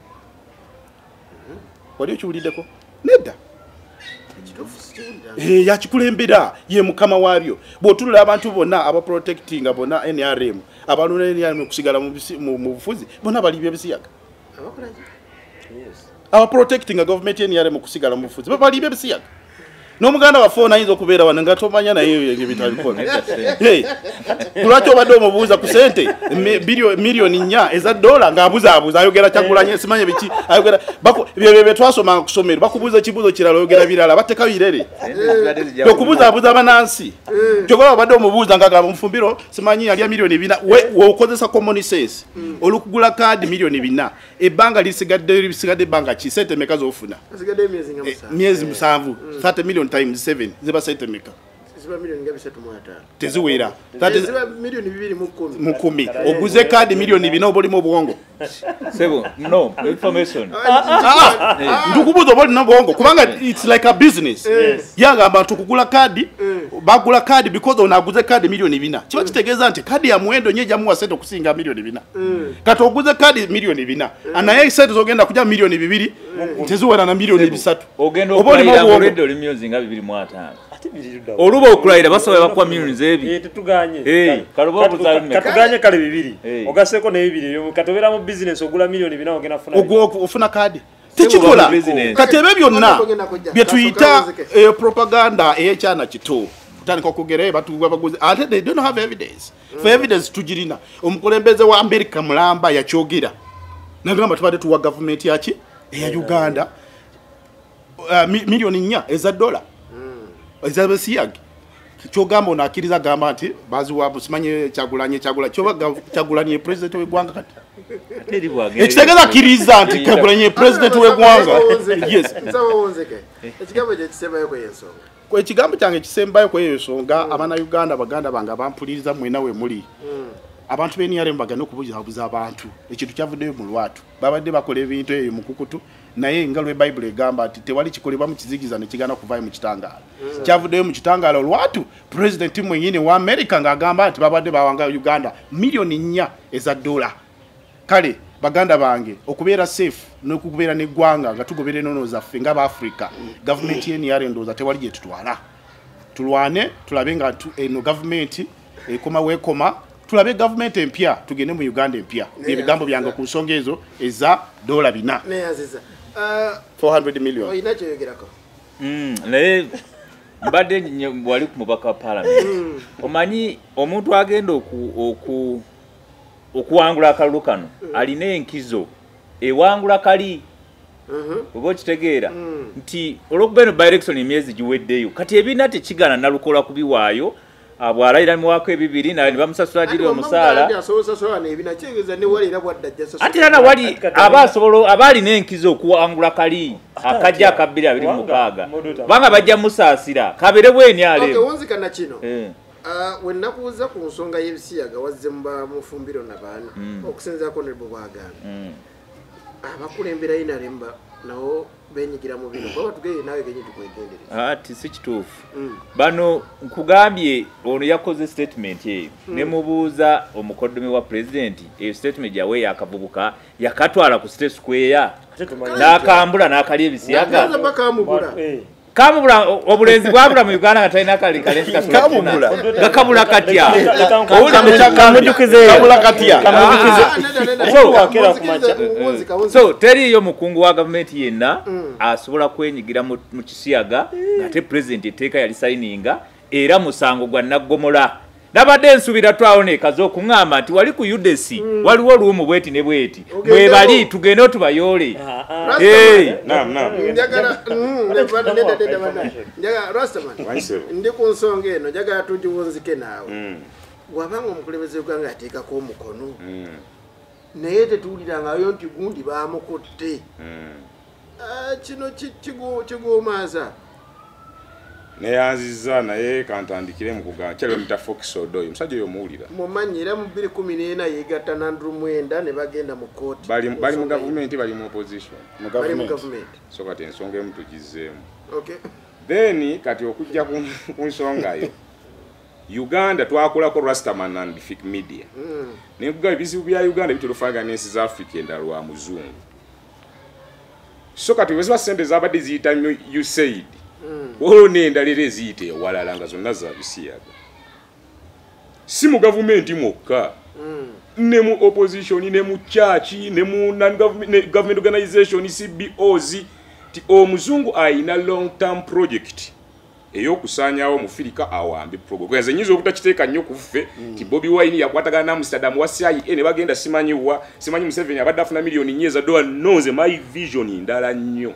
Wali okiwuliddeko? Nedda. Yakikulembera ye mukama waabyo. Bw'otunula abantu bonna abaprotectinga bonna NRM, abalonda NRM okusigala mu bufuzi, bonna bali by'ebisiyaga. Abaprotectinga government NRM okusigala mu bufuzi, bali by'ebisiyaga. N'omuganda waffe ono ayinza okubeera wano nga tomanya naye ebintu abikola. Lwaki obadde omubuuza ku ssente miliyoni 4 eza dola ng'abuzaabuza ayogera Kyagulanyi simanye biki ayogera bye bye twasomanga ku ssomero bakubuuza ekibuuzo kirala oyogera birala bateka birere. Okubuzaabuza abanansi. Ky'oba obadde omubuuza ng'agamba Mufumbiro simanyi yalya miliyoni 4 we okozesa common sense olukugula kaadi miliyoni 4 ebbanga lisigadde ebbanga ki ssente meka z'ofuna? Myezi 7 30 million times 7 ziba sente meka? Ziba milioni ngapi 350. Teziwera. Ziba milioni 210. Mukumi. Oguze kadi milioni 4 oba olimu obwongo. Sebo, no information. Ndukubuza oba olina obwongo kubanga it's like a business. Yagamba abantu kugula kadi, bagula kadi because onaguze kadi milioni 4. Kiba kitegeeza nti kadi ya muwendo nye jamuwa sente okusinga milioni 4. Kati oguze kadi milioni 4. Anaye sente zogenda kuja milioni 2 teziwera na milioni 3. Ogenda okulayira ng'olwedde oli myezi nga 25. Oluba okulayira basobola bakuwa milioni zebi. Tetuganye. Katuganye kale 2. Ogaseeko ne 2. Katobeera mu business ogula milioni 4 ogenda funa. Ofuna kadi. Tekikola. Kati ebyo byonna bye tuyita propaganda ey'ekyana kito. Kutandika okwogera batuwa baguzi ate they don't have evidence. For evidence tugirina. Omukulembeze wa America mulamba yakyogera. Nagamba tubadde tuwa government yaki eya Uganda milioni 4 eza dola. Ezabesiyaga kyogamba ono akkiriza gamba nti baziwa simanye Kyagulanyi Kyagulanyi president w'eggwanga kati ekitegeeza akkiriza nti Kyagulanyi president w'eggwanga. Yes. Ekigambo kyange ekisembayo ku eyo ensonga, Abannayuganda baganda bange abampuliriza mwena we muli, abantu b'NRM bagenda okubuzaabuza abantu. Ekintu kyavuddeyo mu lwatu, babadde bakola ebintu eyo mukukutu, naye nga lwe Bayibuli egamba nti tewali kikolebwa mu kizikiza ne kigaana kuvaayo mu kitangaala. Kyavuddeyo mu kitangaala olwatu, pulezidenti mwennyini wa America ng'agamba nti babadde bawanga Uganda miliyoni 4 eza dola. Kale baganda bange, okubeera safe n'okubeera n'eggwanga nga tugobera ennono zaffe ng'Abaafrika, gavumenti y'NRM ndowooza tewali gye tutwala. Tulwane tulabe nga eno gavumenti ekoma weekoma, tulabe gavumenti empya, tugende mu Uganda empya. Ebigambo byange ku nsonga ezo eza dola 4. 400 million. Olina kyoyogerako? Naye mbadde wali ku mubaka wa parliament. Omanyi omuntu agenda okuwangula akalulu kano alina enkizo ewangula kali oba okitegeera nti olw'okuba eno by-election emyezi giweddeyo kati ebiina tekigaana nalukola kubiwaayo bw'alayira muwaako ebibiri ne bamusasula giri omusaala ate era nawali aba asobola aba alina enkizo okuwangula kali akajja aka 2026 kubanga bajja musaasira kabeere bweni aleemu. Wenakubuuza ku nsonga y'ebisiyaga wazze muba Mufumbiro nabaana okusinziira ku Honorable bw'agamba abakulembera NRM nabo benyigira mu bino kuba batugeye naawe genyi tukwegendereza. Ati si kituufu. Bano nkugambye ono yakoze statement eyo ne mubuuza omukoddomi wa pulezidenti eyo statement yawe yakavubuka yakatwala ku State Square n'akambula n'akalya ebisiyaga. Kamubula obulenzi bwabula mu Uganda nga talina kalenzi kasobola gakabula katya. Kamujjukize. Kabula katya. So teriyo mukungu wa gavumenti yenna asobola kwenyigira mu kisiyaga ng'ate pulezidenti etteeka yalisayininga era musango gwa naggomola. Nabadde nsuubira twawona ekaza okuŋŋamba nti wali ku UDC waliwo oluumu bweti ne bweti mwebali tugende otubayoole. Njagala Rastaman, ndi ku nsonga eno njagala tugiwunzike naawe. Bw'abanga omukulembeze w'eggwanga yateekako omukono naye tetuwulirangayo nti gundi baamukutte. Kino kiguumaaza. Neyanziza naye kantandikire mu kugamba kyali bamuyita Fox Odoi, omusajja oyo omuwulira. Mumanyi era mu 2014 yeegatta na Andrew Mwenda ne bagenda mu kkooti. Bali mu gavumenti, bali mu opposition. Bali mu gavumenti. So kati ensonga emu tugizzeemu. Okay. Then kati okujja ku nsonga yo Uganda twakolako Rastaman and Fik Media. Naye nkugamba ebizibu bya Uganda bitera ofaanagana n'ensi za Africa endala lwa muzungu. So kati bwe ziba ssente zabadde ziyita nnyo USAID. Waliwo n'endala era eziyita ewalala nga zonna za bisiyaga. Si mu gavumenti mwokka, ne mu opposition, ne mu church, ne mu non-government organization, CBOs, ti omuzungu ayina long term project ey'okusaanyaawo Mufirika awambe program. Nze nnyinza obutakiteeka nnyo ku ffe ti Bobi Wine yakwatagana na Amsterdam wa CIA ne bagenda simanyi wa, simanyi Museveni abadde afuna miliyoni 4 eza dola. No, nze my vision ndala nnyo.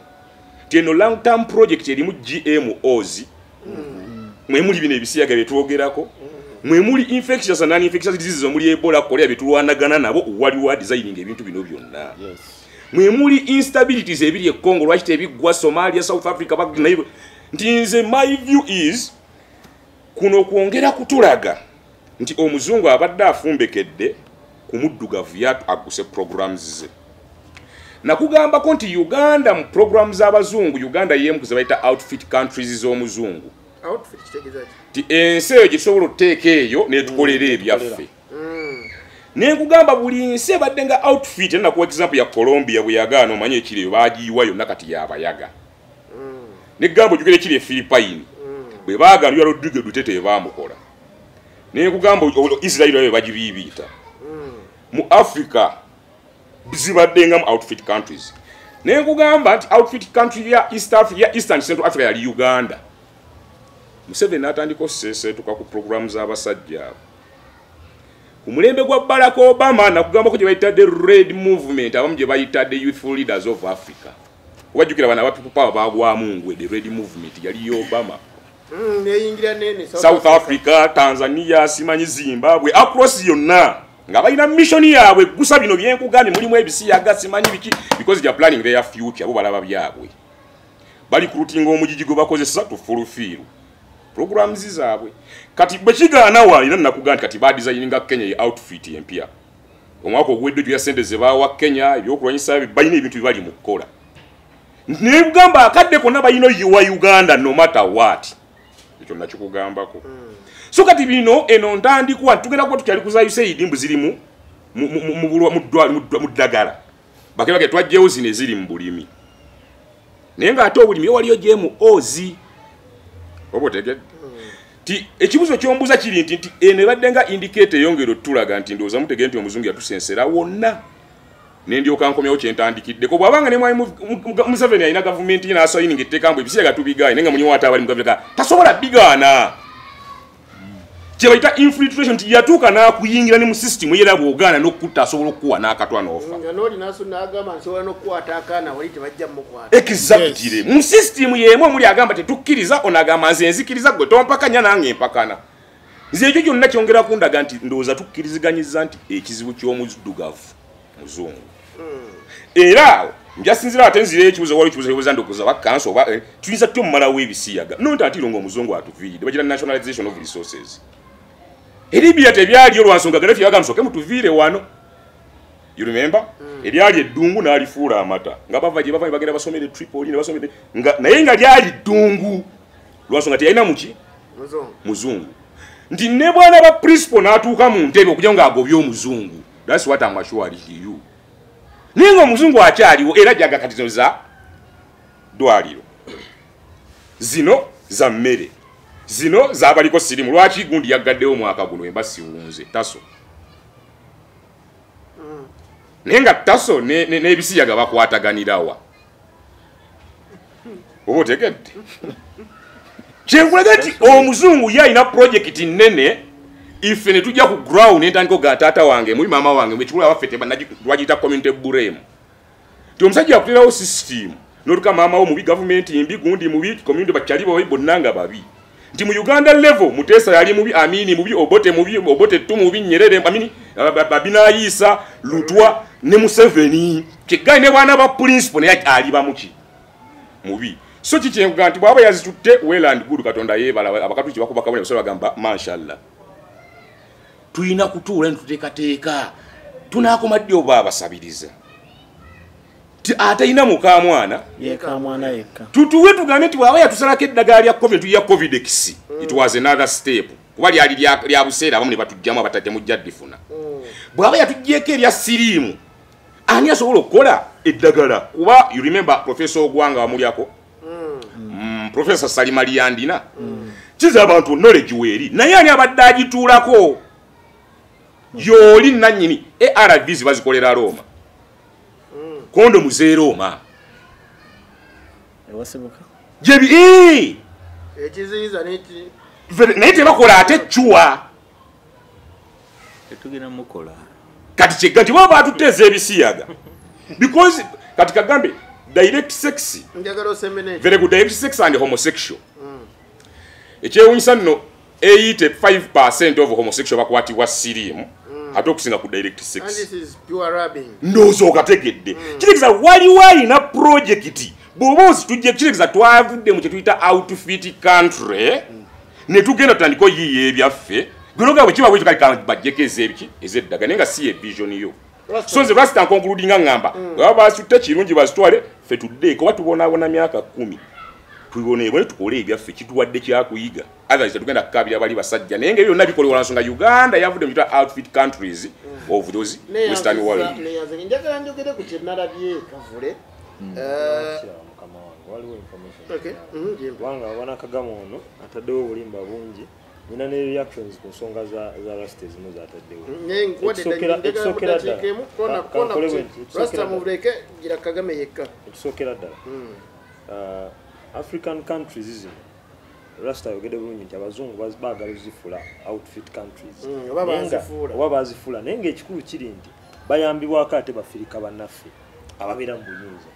Ti eno long term project erimu GMOs, mwe muli bino ebisiyaga bye twogerako, mwe muli infectious and non-infectious diseases omuli Ebola, Korea bye tulwanagana nabo, waliwo designing ebintu bino byonna. Mwe muli instabilities ebiri e Congo, lwaki tebiggwa Somalia, South Africa, nti nze my view is kuno kwongera kutulaga nti omuzungu abadde afumbekedde ku muddugavu aguse programs ze. Nakugambako nti Uganda mu programs z'abazungu, Uganda y'emu ku ze bayita outfit countries z'omuzungu. Outfit kitegeeza ki? Nti ensi eyo gye tusobola okuteeka eyo n'etukolera ebyaffe. Ne nkugamba buli nsi ebadde nga outfit, era nakuwa example ya Colombia bwe yagaana omanye ekiri eyo baagiyiwa yonna kati y'abayaga. Ne gamba ojjukira ekiri e Philippine bwe baagaana Rodrigo Duterte baamukola. Ne nkugamba Israel yo bagibiibiita. Mu Africa zibadde nga mu outfit countries. Ne nkugamba nti outfit country ya East Africa, ya Eastern Central Africa yali Uganda. Museveni n'atandika okuseeseetuka ku programu z'abasajja abo. Ku mulembe gwa Barack Obama nakugambako gye bayita the Red Movement, abamu gye bayita the Youthful Leaders of Africa. Wajjukira bano aba People Power baagwamu ngwe, the Red Movement yali Obama. Neyingira nene South Africa, Tanzania, simanyi Zimbabwe, across yonna nga balina mission yaabwe gusa bino byenkugambye mulimu ebisiyaga simanyi biki, because they are planning their future, bo balaba byabwe. Bali kurutinga omugigi gwe bakozesa to fulfill programs zaabwe. Kati bwe kigaana wali nakugamba nti kati badesigninga Kenya ye outfit empya. Omwaka oguwedde gya sente ze baawa Kenya ebyokulwanyisa balina ebintu bye bali mu kukola. Ne kugamba akadde konna balina oyiwa Uganda no matter what. Ekyo nakikugambako. So kati bino eno ntandikwa tugenda kuba tukyali kuza USAID mbu zirimu mu ddagala. Bakebake twajjewo zino eziri mu bulimi. Naye ng'ate obulimi waliyo GMOs. Oba otegedde? Ti ekibuuzo ky'ombuuza kiri nti eno ebadde nga indicator eyongera otulaga nti ndowooza mutegere nti omuzungu yatusensera wonna. Ne ndyoka nkomyawo kye ntandikiddeko. Bw'abanga ne mwami Museveni alina gavumenti ye n'asayininga etteeka mbu ebisiyaga tubigaanye, naye nga mulimu ate abali mu gavumenti tasobola bigaana. Kye bayita infiltration nti yatuuka n'akuyingira ne mu system ye era bw'ogaana n'okutta asobola okukuwa n'akatwa n'ofa. Nga n'oli n'agamba nsobola n'okukwata akaana wali tebajja mmukwata. Exactly. Mu system y'emu omuli agamba tetukkiriza, ono agamba nze nzikiriza gwe tompakanya nange mpakana. Nze ekyo kyonna kyongera kundaga nti ndowooza tukkiriziganyizza nti ekizibu ky'omuddugavu muzungu. Era njasinzira ate nzireyo ekibuuzo, waliwo ekibuuzo ekibuuza ndowooza oba kanso oba tuyinza tutya omumalawo ebisiyaga. No nti ate nga omuzungu atuviiridde, bagira nationalization of resources. Eribya tebyaliyo lwa nsonga Gaddafi yagamba musooke mutuviire wano. You remember? Eryali eddungu n'alifuula amata. Nga bava gye bava ne bagenda basomere Tripoli ne basomere nga naye nga lyali ddungu. Lwa nsonga teyalina muki? Muzungu. Nti ne bwana ba principal n'atuuka mu ntebe okujja ng'agobye omuzungu. That's what I'm assuring you. Naye ng'omuzungu akyaliwo era jaga kati za ddwaliro. Zino za mmere, zino zabaliko sirimu. Lwaki gundi yagaddewo omwaka guno emba siwunze taso? Naye nga taso n'ebisiyaga bakwataganirawa. Oba otegedde? Kyenkulaga nti omuzungu ye alina projekiti nnene, ife ne tujja ku ground nentandika ga taata wange mubi, maama wange, ekikulu abaffe twagiyita community burem. Ti omusajja akuterawo system n'otuka maama wo mubi, gavumenti mbi, gundi mubi, community bakyali babi, bonna nga babi. Nti mu Uganda level Mutesa yali mubi, Amini mubi, Obote mubi, Obote tu mubi, Nyerere, Amini, Babinayisa, Lutwa ne Museveni. Kigayi ne bwana ba principal naye aliba muki mubi. So kikyenkuga nti bw'aba yazitutte, well and good, Katonda yeebala, abakatuliki bakuba kabonero basobola bagamba mashallah. Tulina kutuula ne tuteekateeka tunaakoma ddi oba abasabiriza ti atalina mukaamwana yekamwana yekka. Tutuwe tugambe nti bw'aba yatusalako eddagala lya COVID, tuya Covidex, it was another step, kuba lyali lya buseera, abamu ne batugyamu, abatadde mujja ddifuna. Bw'aba yatuggyeko erya siriimu, ani asobola okukola eddagala? Kuba you remember Professor Ogwanga wamulyako, Professor Salima Lyandina, kiza abantu knowledge weeri, naye ani abadde agituulako? Yooli nannyini ARVs bazikolera Roma, kondomu z'e Roma. Ewasibuka gyebi ekiziyiza neki naye tebakola ate ccuwa. Tetugenda mukola. Kati kyegga nti baba batuteeza ebisiyaga because kati kagambe direct sex, njagala osemene very good, direct sex and homosexual. Ekyewunyisa nno 85% of homosexual bakwatibwa siriimu ate okusinga ku direct and sex. This is pure rubbing. Ndowooza okategedde. Kitegeeza waliwo alina projekiti bw'oba ozitujje. Kitegeeza twavudde mu kye tuyita outfit country ne tugenda tutandika oyiiya ebyaffe. Gwenoga bwe kiba bwekyo, kale bajjeko ez'ebiki ez'eddaga, naye nga si ye vision yo. So nze Rasta nkonkuludinga ngamba bwaba basitutte kirungi, bazitwale, ffe tuddeeko oba tubonaabona myaka 10, tuboneebone tukole ebyaffe, kituwadde kyakuyiga. Otherwise tetugenda kukaabira bali basajja, naye nga ebyo byonna bikolebwa lwa nsonga Uganda yavudde mu kyetuyita outfit countries of those western world. Neyanze, njagala njogere ku kye nalabye Kavule. Kiraba mukama wange, waliwo information. Okay. Jimbo. Kubanga wana Kagame ono ataddewo obulimba bungi, nina ne reactions ku nsonga za Rasta ezimu zataddewo. Naye nkuwadde njagala Ekisookera mu dakiika ddala. emu, kona kona kankole ku bwe nti, Rasta ekisookera ddala. muleke gira Kagame yekka. Ekisookera ddala, African countries zino, Rasta ayogedde bulungi nti abazungu baagala ozifuula outfit countries. Oba Naye nga- bazifuula. Oba bazifuula, naye ng'ekikulu kiri nti bayambibwako ate bafirika bannaffe ababeera mu buyinza.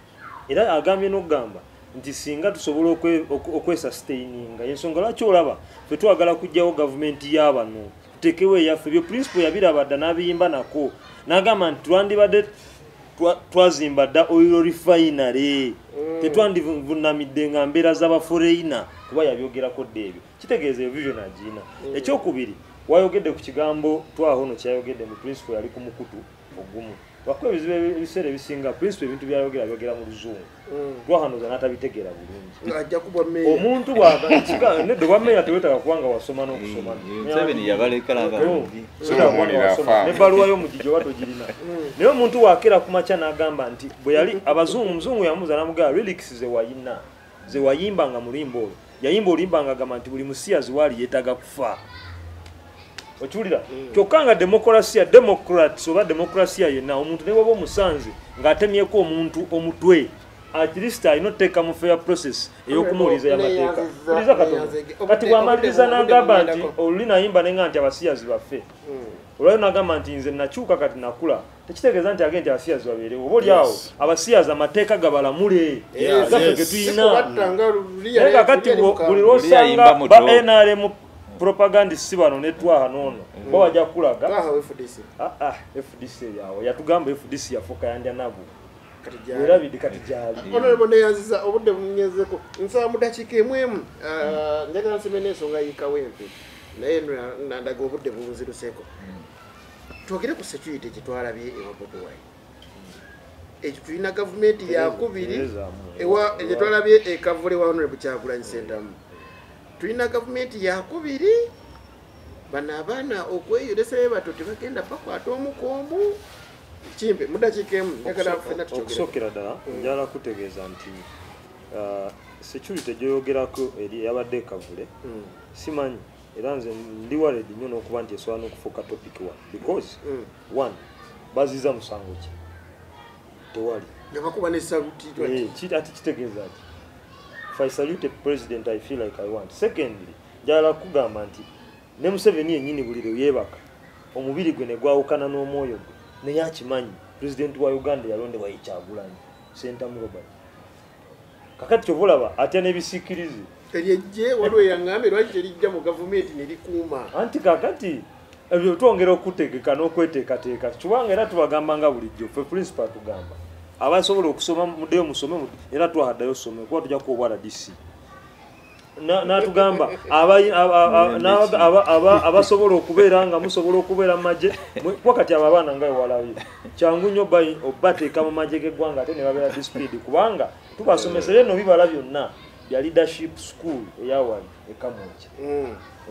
Era agambye n'okugamba nti singa tusobola okwesustaininga, ensonga lwaki olaba ffe twagala kuggyawo gavumenti y'abano tuteekewo eyaffe. Ebyo principle yabiraba dda n'abiyimba nako n'agamba nti twandibadde twazimba dda oil refinery, tetwandivunamidde nga mbeera z'abaforeigner, kuba yabyogerako dda ebyo. Kitegeeza eyo vision agirina. Ekyokubiri, wayogedde ku kigambo twahono kyayogedde mu principle, yali ku mukutu ogumu lwakuba ebizibu ebiseera ebisinga principle ebintu byayogera byogera mu luzungu, twahanoza n'atabitegeera bulungi. Ajja kubwa meeya. Omuntu bw'aba nedda obwa meeya tewetaaga kubanga wasoma n'okusoma. Museveni yabalekala abalungi. Solomon afa. N'ebbaluwa y'omugigi oba togirina, naye omuntu waakera ku makya n'agamba nti bwe yali abazungu, omuzungu yamubuuza n'amugamba lyrics ze wayina ze wayimbanga mu luyimba olwo, yayimba oluyimba nga agamba nti buli musiyazi waali yeetaaga kufa. Okiwulira? Kyokka nga demokurasiya, democrats oba demokurasiya yenna, omuntu ne bw'oba omusanze ng'atemyeko omuntu omutwe, at least alina otuteeka mu fair process ey'okumuwuliza y'amateeka. Wuliriza katono. Kati bw'amaliriza n'agamba nti oluli nayimba nenga nti abasiyazi baffe, olwayo n'agamba nti nze nakyuka kati nakula, tekitegeeza nti agende nti abasiyazi babeerewo. Oba oli awo abasiyazi amateeka gabalamule gaffe ge tuyina. Sikubattanga luli Naye kakati yali buli Luli lwosanga ayimba ba muto. NRM propagandist bano ne Twaha n'ono bo bajja kulaga. Twaha we FDC. Ah, ah, FDC yawo yatugamba FDC yafuuka yandya nabo. Kati gyali. Werabidde kati gyali. Honorable neyanziza, obudde bunyezeko, nsaba mu dakiika emu emu. Njagala nsome n'ensonga y'Ikawempe, naye nandaga obudde bunziruseeko. Twogere ku security gye twalabye ewa Bobi Wine. Ekyo tulina gavumenti yakubiri Terezaamu. Ewa gye twalabye e Kavule wa Honorable Kyagulanyi Ssentamu, tulina gavumenti yakubiri. Bano abaana okweyolesa bato tebagenda bakwata omu ku omu. Kimpe mu dakiika emu, njagala ffenna tukyogere. Okusookera ddala njagala kutegeeza nti Security gyoyogerako eri yabadde Kavule, simanyi, era nze ndi worried nnyo n'okuba nti esobola n'okufuuka topic one, because one, baziza musango ki tewali. Nga bakuba ne salute. Ate kitegeeza ki? If I salute a president, I feel like I want. Secondly, njagala kugamba nti ne Museveni yennyini buli lwe yeebaka, omubiri gwe ne gwawukana n'omwoyo gwe, naye akimanyi president wa Uganda yalondebwa ye Kyagulanyi Ssentamu Robert. Kakati kyova olaba atya n'ebisiikirize. Eryejje waliwo eyaŋŋambye lwaki terijja mu gavumenti ne likuuma. Anti kakati ebyo twongera okutegeka n'okweteekateeka, kubanga era tubagamba nga bulijjo ffe principal tugamba abasobola okusoma muddeyo musome, era twahaddayo osome kuba tujja kuwa obwa RDC. N'atugamba abasobola okubeera nga musobola okubeera mu magye, kuba kati abo abaana nga wewalabye kyangu nnyo obateeka mu magye g'eggwanga ate ne babeera disciplined, kubanga tubasomesa era eno bibala byonna bya leadership school eyawali e Kamwokya.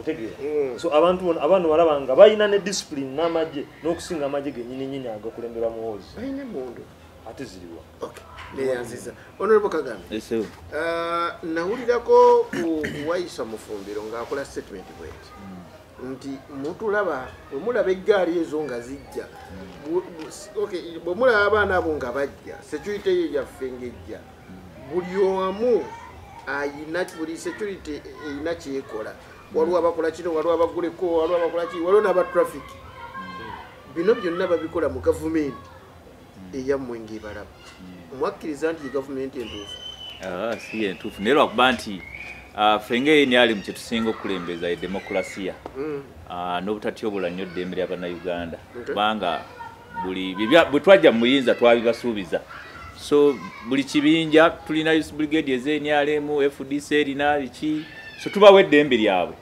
Otegeera? So abantu abaana balaba nga balina ne discipline n'amagye n'okusinga amagye gennyini nnyini agakulemberwa Muhoozi. Balina emmundu. Ate ziriwa? Okay, neyanziza. Honorable Kagame. Yes, sir. Nawulirako ku Waisa Mufumbiro ng'akola statement bw'eti nti mutulaba bwe mulaba eggaali ezo nga zijja, okay, bwe mulaba abaana abo nga bajja, security ye yaffe ng'ejja, buli omu ayina, buli security erina kyekola. Waliwo abakola kino, waliwo abaguleko, waliwo abakola ki, waliwo n'aba traffic. Bino byonna babikola mu gavumenti eyammwe ng'ebalaba. Mwakkiriza nti ye gavumenti entuufu? Si entuufu, naye lwakuba nti ffe ng'NRM kye tusinga okukulembeza ye demokulasiya n'obutatyobola nnyo ddembe lya Bannayuganda, kubanga buli bwe twajja mu buyinza twabibasuubiza. So buli kibinja tulina youth brigade ez'NRM, FDC erina biki, so tubawa eddembe lyabwe.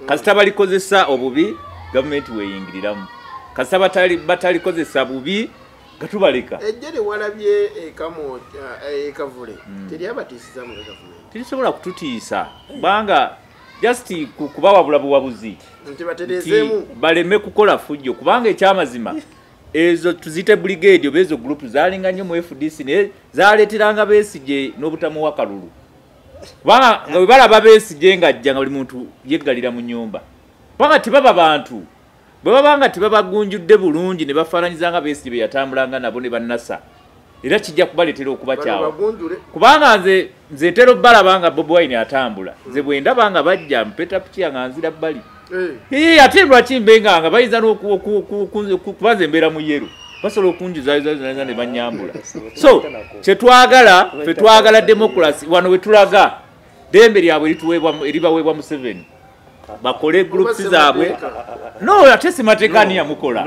Kasita balikozesa obubi gavumenti weeyingiriramu, kasita batalikozesa bubi nga tubaleka. Ejje lye walabye e Kavule teryabatiisiza mu gavumenti? Terisobola kututiisa, kubanga just kubawabula buwabuzi nti batereezeemu baleme kukola fujjo, kubanga ekyamazima ezo tuziyite brigade oba ezo group zaalinga nnyo mu FDC, naye zaaleeteranga Besigye n'obutamuwa kalulu, kubanga nga bwe balaba Besigye ng'ajja nga buli muntu yeggalira mu nnyumba, kubanga tebaba bantu. Bwe baba nga tebabagunjudde bulungi ne bafaananyiza nga Besigye be yatambulanga nabo ne bannasa, era kijja kubaleetera okubakyawa. Kubanga nze ntera obbalaba nga Bobi Wine atambula, nze bwe ndaba nga bajja mpeta piki nga nzira bbali. Ate lwaki mbenga nga bayinza kuba nze mbeera mu yero, basobola okunjuzaayozayoza ne bannyambula. So kyetwagala, ffe twagala demokulasi. Wano we tulaga ddembe lyabwe eribaweebwa Museveni, bakole groups zaabwe. No, ate ssemateeka ani yamukola?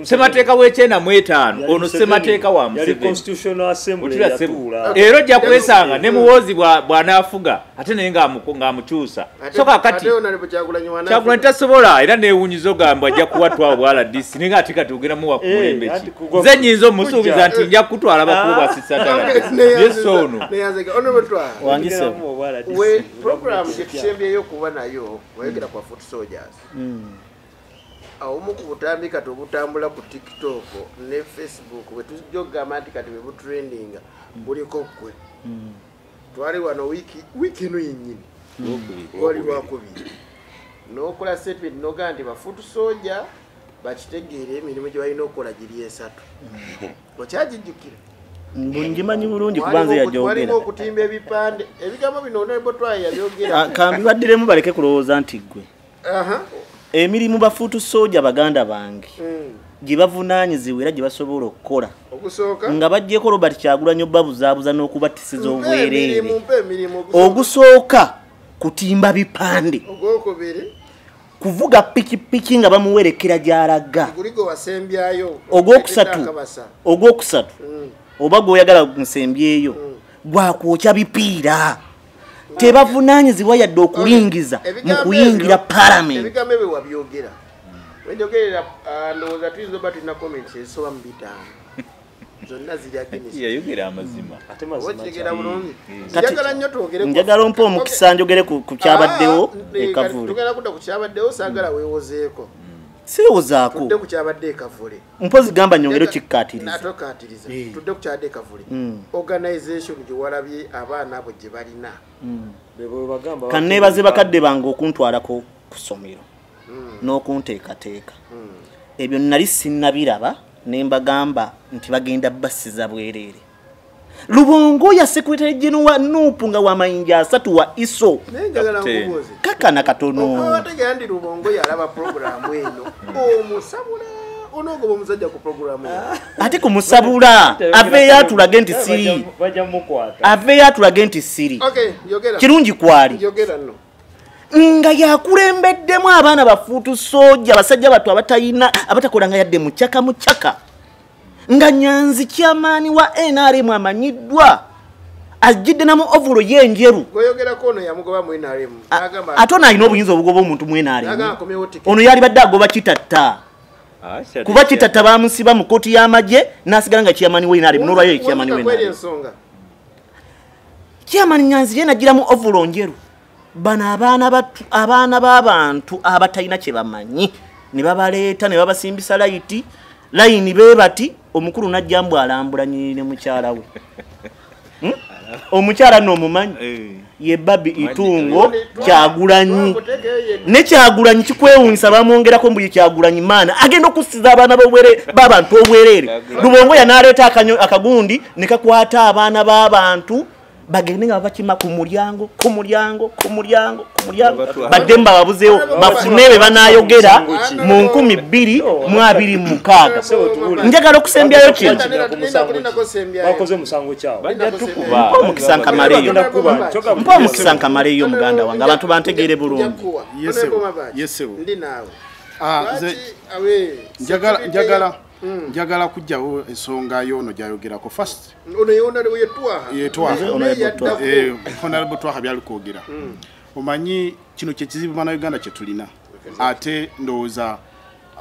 Ssemateeka w'e95 ono ssemateeka wa Museveni. Era ojja kwesanga ne Muhoozi bw'anaafuga ate naye ng'amukyusa. So kakati Kyagulanyi tasobola, era neewuunyiza ogamba ajja kuwa twawa bwa RDC, naye ng'ate kati ogenda muwa ku mulembe ki? Nze nnyinza omusuubiza nti nja kutwala bakuwa bwa assistant RDC. Yes, ono. Wangise. We program gye tusembyeyo okuba nayo wayogera kwa foot soldiers. Omu ku butambi kati obutambula ku TikTok ne Facebook bwe tujja okugamba nti kati bwe butrendinga buliko ggwe. Twali wano wiiki eno yennyini, lwali lwakubiri, n'okola statement n'ogamba nti ba foot soldier bakitegeere emirimu gye balina okukola giri esatu. Okyagijjukira? Ngimanyi bulungi kuba nze yajogera. Waliwo okutimba ebipande, ebigambo bino Honorable Twaha yabyogera. Kambibaddiremu baleke kulowooza nti ggwe. Emirimu ba foot soldier baganda bange gye bavunaanyizibwa era gye basobola okukola, nga baggyeko Robert Kyagulanyi obbabuzaabuza n'okubatisiza obwereere. Ogusooka kutimba bipande, kuvuga pikipiki nga bamuwerekera gy'alaga. Ogwokusatu oba gw'oyagala nsembyeyo gwakwokya bipiira. Tebavunaanyizibwa yadde okulingiza mu kuyingira paalamenti. Ebigambo ebyo wabyogera. Wenjogerera ndowooza tuyinza oba tulina comments ezisoba mu 5 zonna ziri against. Yayogera amazima. Okitegera bulungi. Njagala nnyo twogere. Njagala ompe omukisa njogere ku kyabaddewo e Kavule. Tugenda kudda ku kyabaddewo, saagala weewozeeko. Sirowoozaako. Tudde ku kyabadde ekavule. Mpozi gamba nyongero kikkaatiriza. Natokaatiriza. Tudde ku kyabadde ekavule. Organization gye walabye abaana abo gye balina. Kanneebaze bakadde bange okuntwalako ku ssomero n'okunteekateeka. Ebyo nali sinnabiraba ne mbagamba nti bagenda basiza bwereere. Lubongo ya Secretary General wa NUP nga wa mayinja asatu wa ISO. Kakana katono. Obategera ndi Lubongo yalaba program eno. Omusabula onogoba omusajja ku program eno. Ate kumusabula aveeyo atulage nti siri. Aveeyo atulage nti siri. Okay, yogera. Kirungi kwali. Yogera nno. Nga yakulembeddemu abaana bafuutu sojja abasajja bato abatayina abatakolanga yadde mukyaka mukyaka. Nga Nyanzi kyamaani wa NRM amanyiddwa ajjidde namu ovulo y'enjeru. Gweyogerako ono yamugoba mu NRM. Ate ono alina obuyinza obugoba omuntu mu NRM. Ono yalibadde agoba Kitatta. Kuba Kitatta bamusiba mu kkooti y'amagye n'asigala nga kyamaani wa NRM n'olwayo ye kyamaani wa NRM. Kyamaani Nyanzi ye n'ajjira mu ovulo njeru. Bano abaana b'abantu abatalina kye bamanyi ne babaleeta ne babasimbisa layiti. Layini be bati omukulu najja mbu alambula ne mukyala we. Omukyala n'omumanyi ye Babi Itungo Kyagulanyi. Ne Kyagulanyi kikwewuunyisa bamwongerako mbu ye Kyagulanyi maana agenda okusiza abaana b'abantu obwereere. Lubongo yanaleeta akagundi ne kakwata abaana b'abantu bagende nga bakima ku mulyango ku mulyango ku mulyango ku mulyango badde mbababuzeewo bafune be banaayogera mu 2026. Njagala okusembyayo kino. Bakoze musango kyawo. Mpa omukisa nkamaleyo. Mpa omukisa nkamaleyo muganda wange abantu bantegeere bulungi. Yesebo. Njagala kujjawo ensonga y'ono gy'ayogerako first. Ono yetwaha. Honorable Twaha byali kwogera. Omanyi kino kye kizibu bannayuganda kye tulina. Ate ndowooza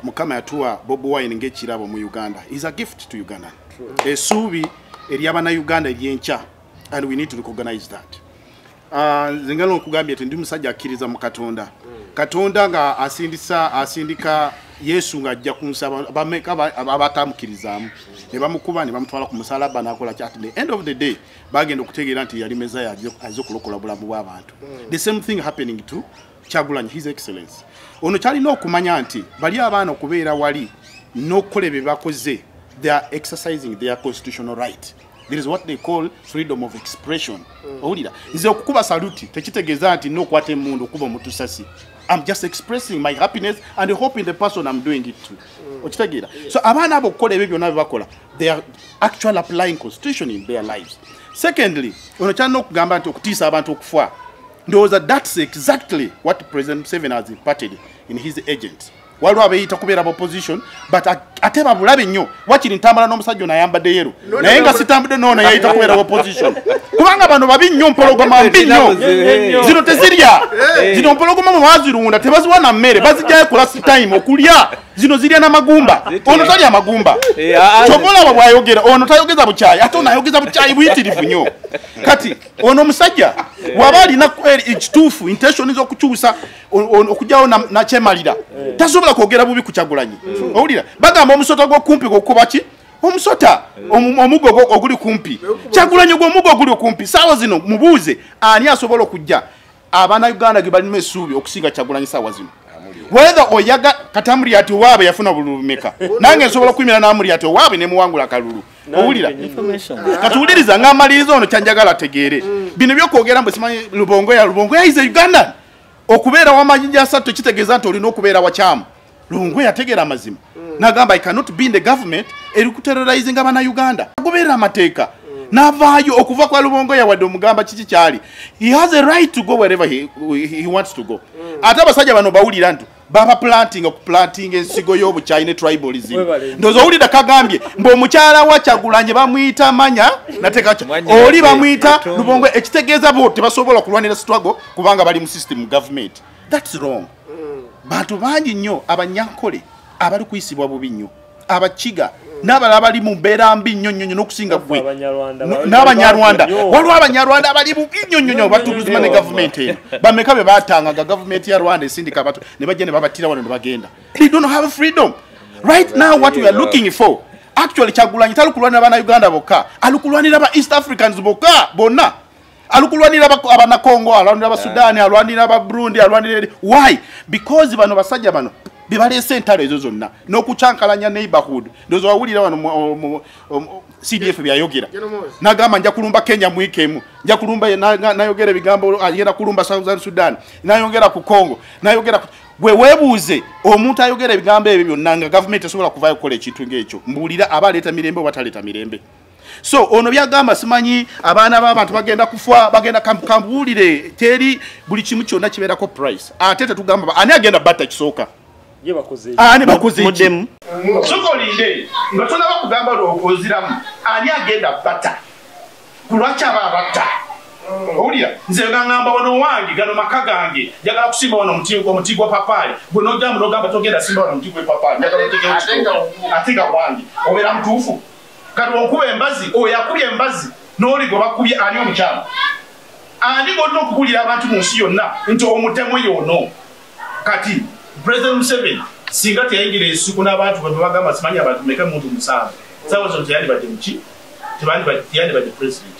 Mukama yatuwa Bobi Wine ng'ekirabo mu Uganda. Is a gift to Uganda. Essuubi ery'abannayuganda ery'enkya and we need to recognize that. Nze nga nkugambye nti ndi musajja akkiriza mu Katonda. Katonda nga asindika Yesu ng'ajja ku nsi bameka abatamukirizaamu ne bamukuba ne bamutwala ku musalaba n'akola ki. At the end of the day bagenda okutegeera nti yali Messiah azze okulokola obulamu bw'abantu. The same thing happening to Kyagulanyi, His Excellency. Ono kyalina okumanya nti bali abaana okubeera wali n'okukola bye bakoze, they are exercising their constitutional right. There is what they call freedom of expression. Owulira nze okukuba saluti tekitegeeza nti n'okwata emmundu okuba omutusasi. I'm just expressing my happiness and hope in the person I'm doing it to. Okitegeera? So abaana abo okukola ebyo byonna bye bakola, they are actually applying constitution in their lives. Secondly, ono kyalina okugamba nti okutiisa abantu okufa. Ndowooza that's exactly what President Museveni has imparted in his agent. Waliwo abeeyita kubeera opposition but ate babulabe nnyo wakiri ntambula n'omusajja ono ayambadde yero naye nga sitambudde n'ono yayita kubeera opposition kubanga bano babi nnyo mpologoma mbi nnyo zino tezirya zino mpologoma mwe bazirunda tebaziwa na mmere bazijjayo ku last time okulya zino zirya n'amagumba ono talya amagumba kyova olaba bw'ayogera ono tayogeza bukyayi ate ono ayogeza bukyayi buyitirivu nnyo. Kati ono omusajja bw'aba alina ekituufu intention z'okukyusa okujjawo nakyemalira tasobola kwogera bubi ku Kyagulanyi. Owulira bagamba omusota gw'okumpi gw'okuba ki omusota omugo oguli kumpi Kyagulanyi gw'omugo oguli kumpi. Saawa zino mubuuze ani asobola okujja abannayuganda ge balina essuubi okusinga Kyagulanyi saawa zino. Whether oyaga katamuli ati waabe yafuna bululu meka nange nsobola okuyimira n'amuli ati waabe ne muwangula kalulu. Owulira katuwuliriza ng'amaliriza ono kyanjagala ategeere bino byokwogera mbu simanyi Lubongo ya is a Ugandan. Okubeera w'amayinja asatu kitegeeza nti olina okubeera wakyamu. Lubongo yategeera amazima n'agamba I cannot be in the government eri kuterrorizinga bannayuganda. Agoberera amateeka n'avaayo okuva kwa Lubongo yawadde omugamba kiki kyali. He has a right to go wherever he wants to go. Ate abasajja bano bawulira nti baba planting okuplanting ensigo y'obukyayi ne tribalism. Ndowooza owulira kagambye mbu omukyala wa Kyagulanyi bamuyita Manya nateeka oli bamuyita Lubongo ekitegeeza bo tebasobola kulwanira struggle kubanga bali mu system government. That's wrong. Bantu bangi nnyo abanyankole abali kuyisibwa bubi nnyo abakiga N'abalala bali mu mbeera mbi nnyo nnyo n'okusinga ggwe. N'abanyarwanda. Waliwo abanyarwanda abali bubi nnyo nnyo nnyo batuluzima ne gavumenti eno. Bameka be baatanga gavumenti ya Rwanda esindika abantu ne bajja ne babattira wano ne bagenda. They don't have freedom. Right now what we are looking for, actually Kyagulanyi talukulwanira bannayuganda bokka, alukulwanira ba East Africans bokka bonna. Alukulwanira abanakongo, alwanira aba Sudan, alwanira aba Burundi, alwanira. Why? Because bano basajja bano bebaleese entalo ezo zonna n'okukyankalanya neighborhood. Ndowooza wawulira wano CDF byayogera nagamba nja kulumba Kenya mwiki emu, nja kulumba, nayogera ebigambo, agenda kulumba Southern Sudan, nayogera ku Congo, nayogera ku gwe weebuuze omuntu ayogera ebigambo ebyo byonna nga gavumenti esobola kuvaayo okukola ekintu ng'ekyo, mbuulira aba aleeta mirembe oba taleeta mirembe. So ono byagamba simanyi abaana b'abantu bagenda kufa, bagenda kambuulire, teri buli kimu kyonna kibeerako price. Ate tetugamba ani agenda batta kisooka. Ani bakoze ki? Sooka olinde nga tonaba kugamba oziramu ani agenda batta, kulwaki aba abatta? Owulira nze ngamba wano wange gano maka gange njagala kusimba wano omuti gwa papaali, gwe n'ogamba n'ogamba togenda simba wano omuti gwa papaali, njagala otekewo ate nga wange obeera mutuufu. Kati onkuba embazi, oyo akubye embazi n'oli gwe bakubye ani omukyala? Ani gonna okubuulira abantu mu nsi yonna nti omutemu y'ono? Kati President Museveni singa teyayingira ensuku n'abantu bwe bagamba simanyi abantu meka muntu 7, saawa zino teyandibadde muki? Teyandibadde president.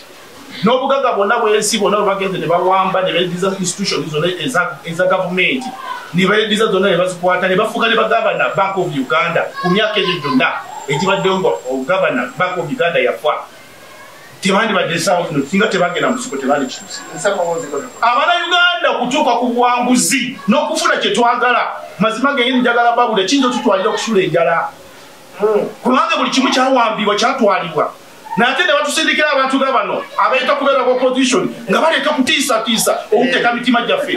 N'obugagga bwonna bw'ensi bwonna bwe bagenze ne bawamba ne beediza institution zonna eza gavumenti ne beediza zonna ne bazikwata ne bafuuka ne bagavana Bank of Uganda ku myaka egyo gyonna ekibaddewo nga ogavana Bank of Uganda yafa. Tebandibadde essaawa zino singa tebagenda mu nsiko tebandikituuse. Abannayuganda okutuuka ku buwanguzi n'okufuna kye twagala, mazima gennyini njagala babule kiyinza otutwalira okusula enjala, kubanga buli kimu kyawambibwa kyatwalibwa. Nate ne batusindikira abantu nga bano abayita kubeera ku opposition nga baleeta kutiisatiisa okuteeka mitima gyaffe.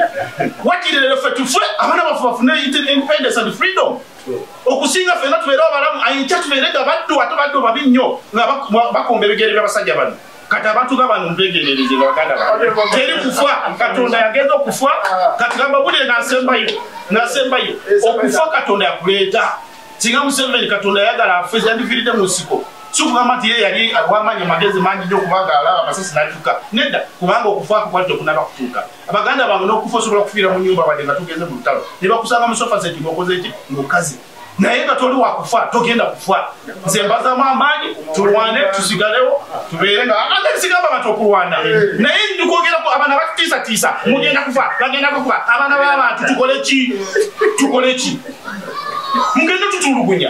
Wakiri leero ffe tufe abaana baffe bafune independence and freedom. Okusinga ffenna tubeere abalamu, enkya tubeere nga baddu ate baddu babi nnyo nga bakomba ebigere by'abasajja bano. Kati abantu nga bano mbeegendereze baganda bange. Teri kufa, Katonda yagenda okufa, kati gamba bulire n'asembayo. Okufa Katonda yakuleeta. Singa Museveni Katonda yayagala afe yandifiiridde mu nsiko. Si kugamba nti ye yali wamaanyi amagezi mangi nnyo kubanga alaba amasasi n'adduka. Nedda, kubanga okufa kwali tekunaba kutuuka. Abaganda bange n'okufa osobola kufiira mu nnyumba wadde nga tugenze mu lutalo. Ne bakusanga mu sofa set ng'okoze ki? Ng'okaze. Naye nga toli wakufa, togenda kufa. Nze mbazaamu amaanyi, tulwane, tusigalewo, tubeere nga ate sigamba abantu okulwana. Naye ndikwogerako abaana batutiisatiisa, mugenda kufa, bagenda kufa, abaana b'abantu tukole ki? Tukole ki? Mugende tutulugunya.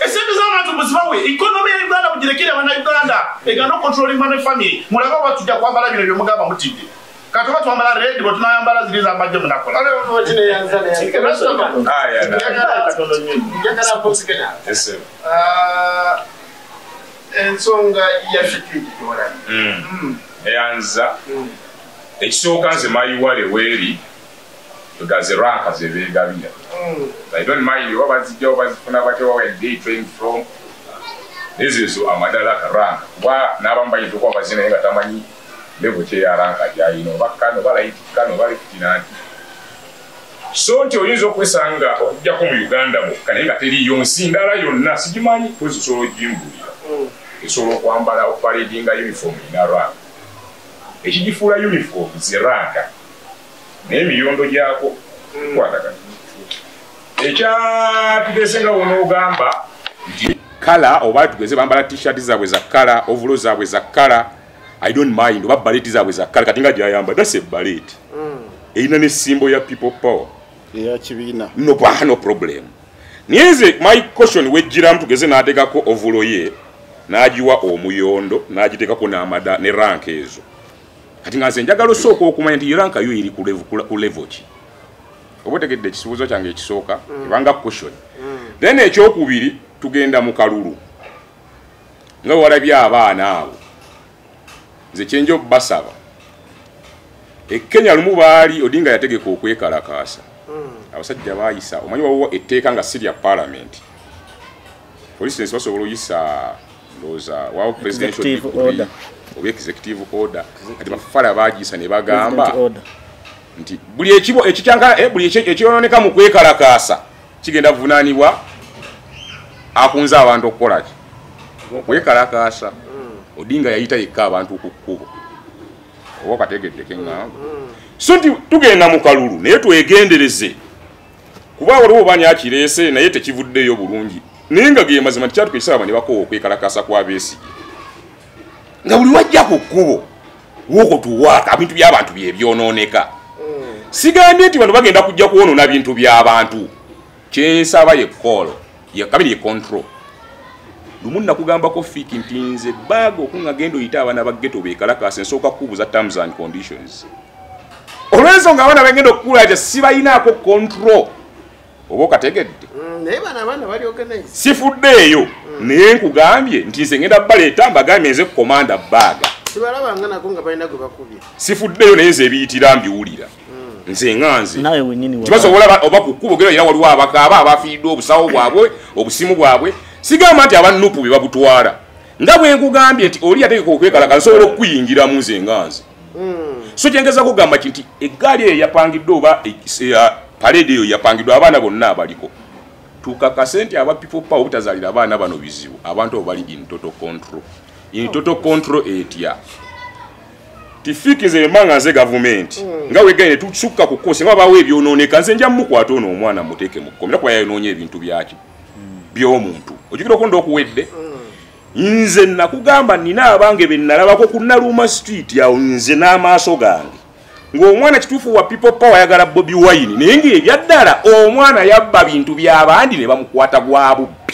Esente z'abantu muzibawe, economy ya Uganda mugirekere abannayuganda egenda ocontrolling money family. Mulabe oba tujja kwambala bino byomugamba mutidde. Kati oba twambala red, bwe tunayambala ziri z'amagye munakola. Ensonga ya security gy'olabye. Eyanza ekisooka nze mayiwale weeri gaze ranka ze beegabira. I don't mind oba bazijja oba bazifuna batya where they train from. Ezo amadala ranka kuba n'abamu bayinza okuba bazina naye nga tamanyi level ki eya ranka gy'alina oba kano oba light kano oba lieutenant. So nti oyinza okwesanga okuggyako mu Uganda mwokka naye nga teriiyo nsi ndala yonna sigimanyi kwezi osobola ogimbulira. Esobola okwambala okupaledinga uniform erina ranka. Ekigifuula uniform ze ranka naye emiyondo gyako kukwatagana. Ekyatugeze nga wonoogamba nti kala oba tugeze bambala t-shirt zaabwe za kala, ovulo zaabwe za kala, I don't mind oba baleeti zaabwe za kala kati nga gyayamba that's a baleeti. Erina n'essimbo ya people power. Eya kibiina. No, no problem. Naye nze my caution wejjiramu tugeze n'ateekako ovulo ye n'agiwa omuyondo n'agiteekako n'amada ne rank ezo. Kati nga nze njagala osooka okumanya nti rank yo eri ku level ki. Oba otegedde ekibuuzo kyange ekisooka ebanga caution. Then ekyokubiri tugenda mu kalulu. Nga walabye abaana abo. Nze kyenja obbasaba. E Kenya lumu baali Odinga yategeka okwekalakaasa. Abasajja baayisa omanyi waliwo etteeka nga si lya parliament. For instance basobola oyisa ndowooza wawo presidential decree oba executive order. Kati bafala baagiyisa ne bagamba nti buli ekibo ekikyankala buli ekyonooneka mu kwekalakaasa kigenda kuvunaanibwa akunze abantu okukola ki? Okwekalakaasa. Odinga yayita yekka abantu ku kkubo. Oba okategedde ke ŋŋamba. So nti tugenda mu kalulu naye twegendereze. Kuba waliwo oba ani akireese naye tekivuddeeyo bulungi. Naye nga ge mazima nti kyatuka ekiseera ne bakoowa okwekalakaasa kwa Besigye. Nga buli wajja ku kkubo wokotuwaaka ebintu by'abantu bye byonooneka. Sigambye nti bano bagenda kujja kwonoona bintu by'abantu. Kyensaba ye call, ye kabiri ye control. Lumu nakugambako Fiki nti nze baaga okunga genda oyite abaana ba ghetto beekalakaasa nsooka kukubuuza terms and conditions. Olw'ensonga abaana bagenda okukula nti sibalinaako control. Oba okategedde. Naye bano abaana bali organized. Sifuddeeyo naye nkugambye nti nze ngenda baleeta mbagambye nze commander baaga. Sibalabanga nako nga balina gwe bakubye. Sifuddeeyo naye nze ebiyitira mbiwulira. Nze nga nze. Nawe wennyini Tibasobola oba ku kkubo gera era waliwo abakaaba abafiiriddwa obusawo bwabwe, obusimu bwabwe. Sigamba nti aba NUP be babutwala. Nga bwe nkugambye nti oli yategeka okwekalaka nsobola okukuyingiramu nze nga nze. So kyengezaako kugamba ki nti eggaali eyo yapangiddwa oba parade eyo yapangiddwa abaana bonna abaliko. Tukakase nti aba people power obutazaalira abaana bano bizibu. Abantu abo bali in total control. In total control etya. Tifiki nze manga nze gavumenti. Nga wegaine tusukka ku kkosi nga bawo ebyonooneka nze nja mmukwata ono omwana muteeke mu kkomera kuba yayonoonya ebintu byaki by'omuntu. Ojjukira okulonda okuwedde? Nze nakugamba nina abange be nalabako ku Naluma Street awo nze n'amaaso gange. Ng'omwana kituufu wa people power ayagala Bobi Wine naye ng'ebyaddala omwana yabba bintu by'abandi ne bamukwata gwa bubbi.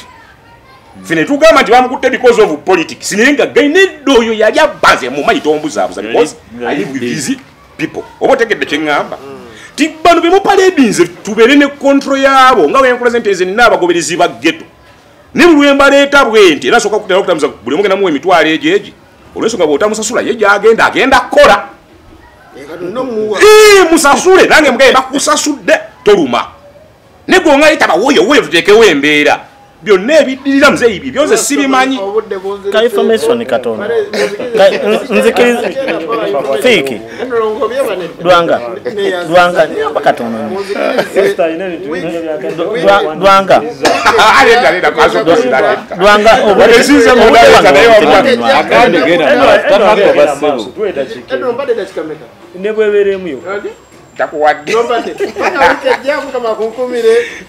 Ffe ne tugamba nti bamukutte because of politics naye nga gainedde oyo yali abba nze mumanyi tombuzaabuza because I live with these people. Oba otegedde kye ŋŋamba? Ti bano be mupaledinze tubeere ne control yaabo nga bwe nkola nti nze nina abagoberezi ba ghetto. Ne buli lwe mbaleeta bwe nti era nsooka kutera okutamuza buli omu genda muwa emitwalo egyo egi olw'ensonga bw'otamusasula ye gy'agenda agenda kukola. Musasule nange mugaye bakusasudde toluma. Ne gw'onga yitaba woyo woyo tuteekewo embeera. Byonna ebiddirira muzeeyi bye byonze sibimanyi. Ka information katono. Nzikiriza Fiki. Lwanga. Lwanga katono. Lwanga. Lwanga Ne bwebeeremu yo. Takuwadde.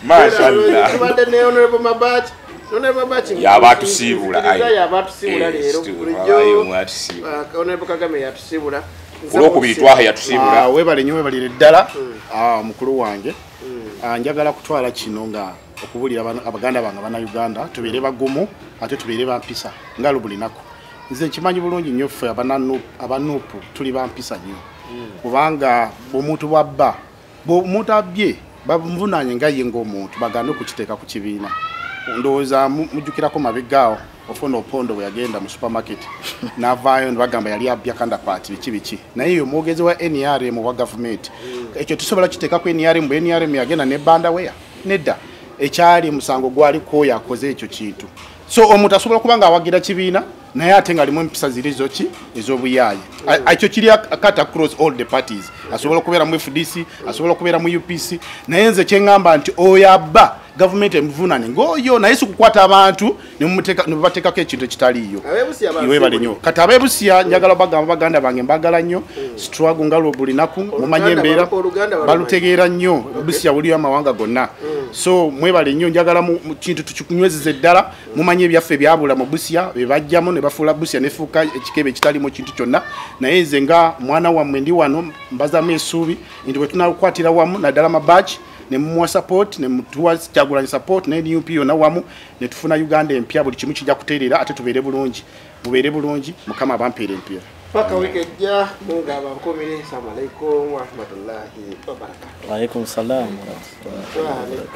Mashallah. Tubadde ne Honorable Mabachi. Honorable Mabachi yabatusiibula. Yabatusiibula leero. Bulijjo Honorable Kagame yatusiibula. Olwokubiri twaha yatusiibula. Weebale nnyo weebalire ddala mukulu wange. Njagala kutwala kino nga okubuulira abaganda bange Bannayuganda tubeere bagumu ate tubeere bampisa nga lubulinaku. Nze nkimanyi bulungi nnyo ffe aba NUP tuli bampisa nnyo. Kubanga omuntu bw'abba omuntu abbye bamuvunaanye nga ye ng'omuntu baganda okukiteeka ku kibiina. Ndowooza mujjukirako mabega awo Ofwono Opondo bwe yagenda mu supermarket n'avaayo ne bagamba yali abbya kandakwati biki biki naye ye omwogezi wa NRM wa gavumenti ekyo tusobola kiteeka ku NRM bwe NRM yagenda ne bandaweya nedda ekyali musango gwaliko oyo akoze ekyo kintu. So omuntu asobola kuba nga awagira kibiina naye ate ng'alimu empisa ziri zoki ez'obuyaaye. Ekyo kiri cut across all the parties. Asobola okubeera mu FDC, asobola okubeera mu UPC naye nze kye ŋŋamba nti oyo abba gavumenti emuvunaane ng'oyo naye si kukwata abantu ne bateekako ekintu ekitaliiyo. Weebale nnyo. Kati ab'ebusiya njagala bagamba baganda bange mbagala nnyo struggle nga lwobulinaku mumanye embeera balutegeera nnyo Busia buliyo amawanga gonna. So mwebale nnyo njagala kintu tukikunywezeze ddala mumanye ebyaffe byabula mu Busia be bajjamu ne bafuula Busia nefuuka ekikebe ekitalimu kintu kyonna naye nze nga mwana wammwe ndi wano mbazaamu essuubi nti bwe tunakwatira wamu naddala Mabachi ne mumuwa support ne mutuwa Kyagulanyi support ne NUP yonna wamu ne tufuna Uganda empya buli kimu kijja kutereera ate tubeere bulungi mubeere bulungi Mukama abampeere empya. Paka wiki ejja Mungu abakumire. Assalamu alaikum warahmatullahi wabarakatuh. Wa alaikum salam warahmatullahi.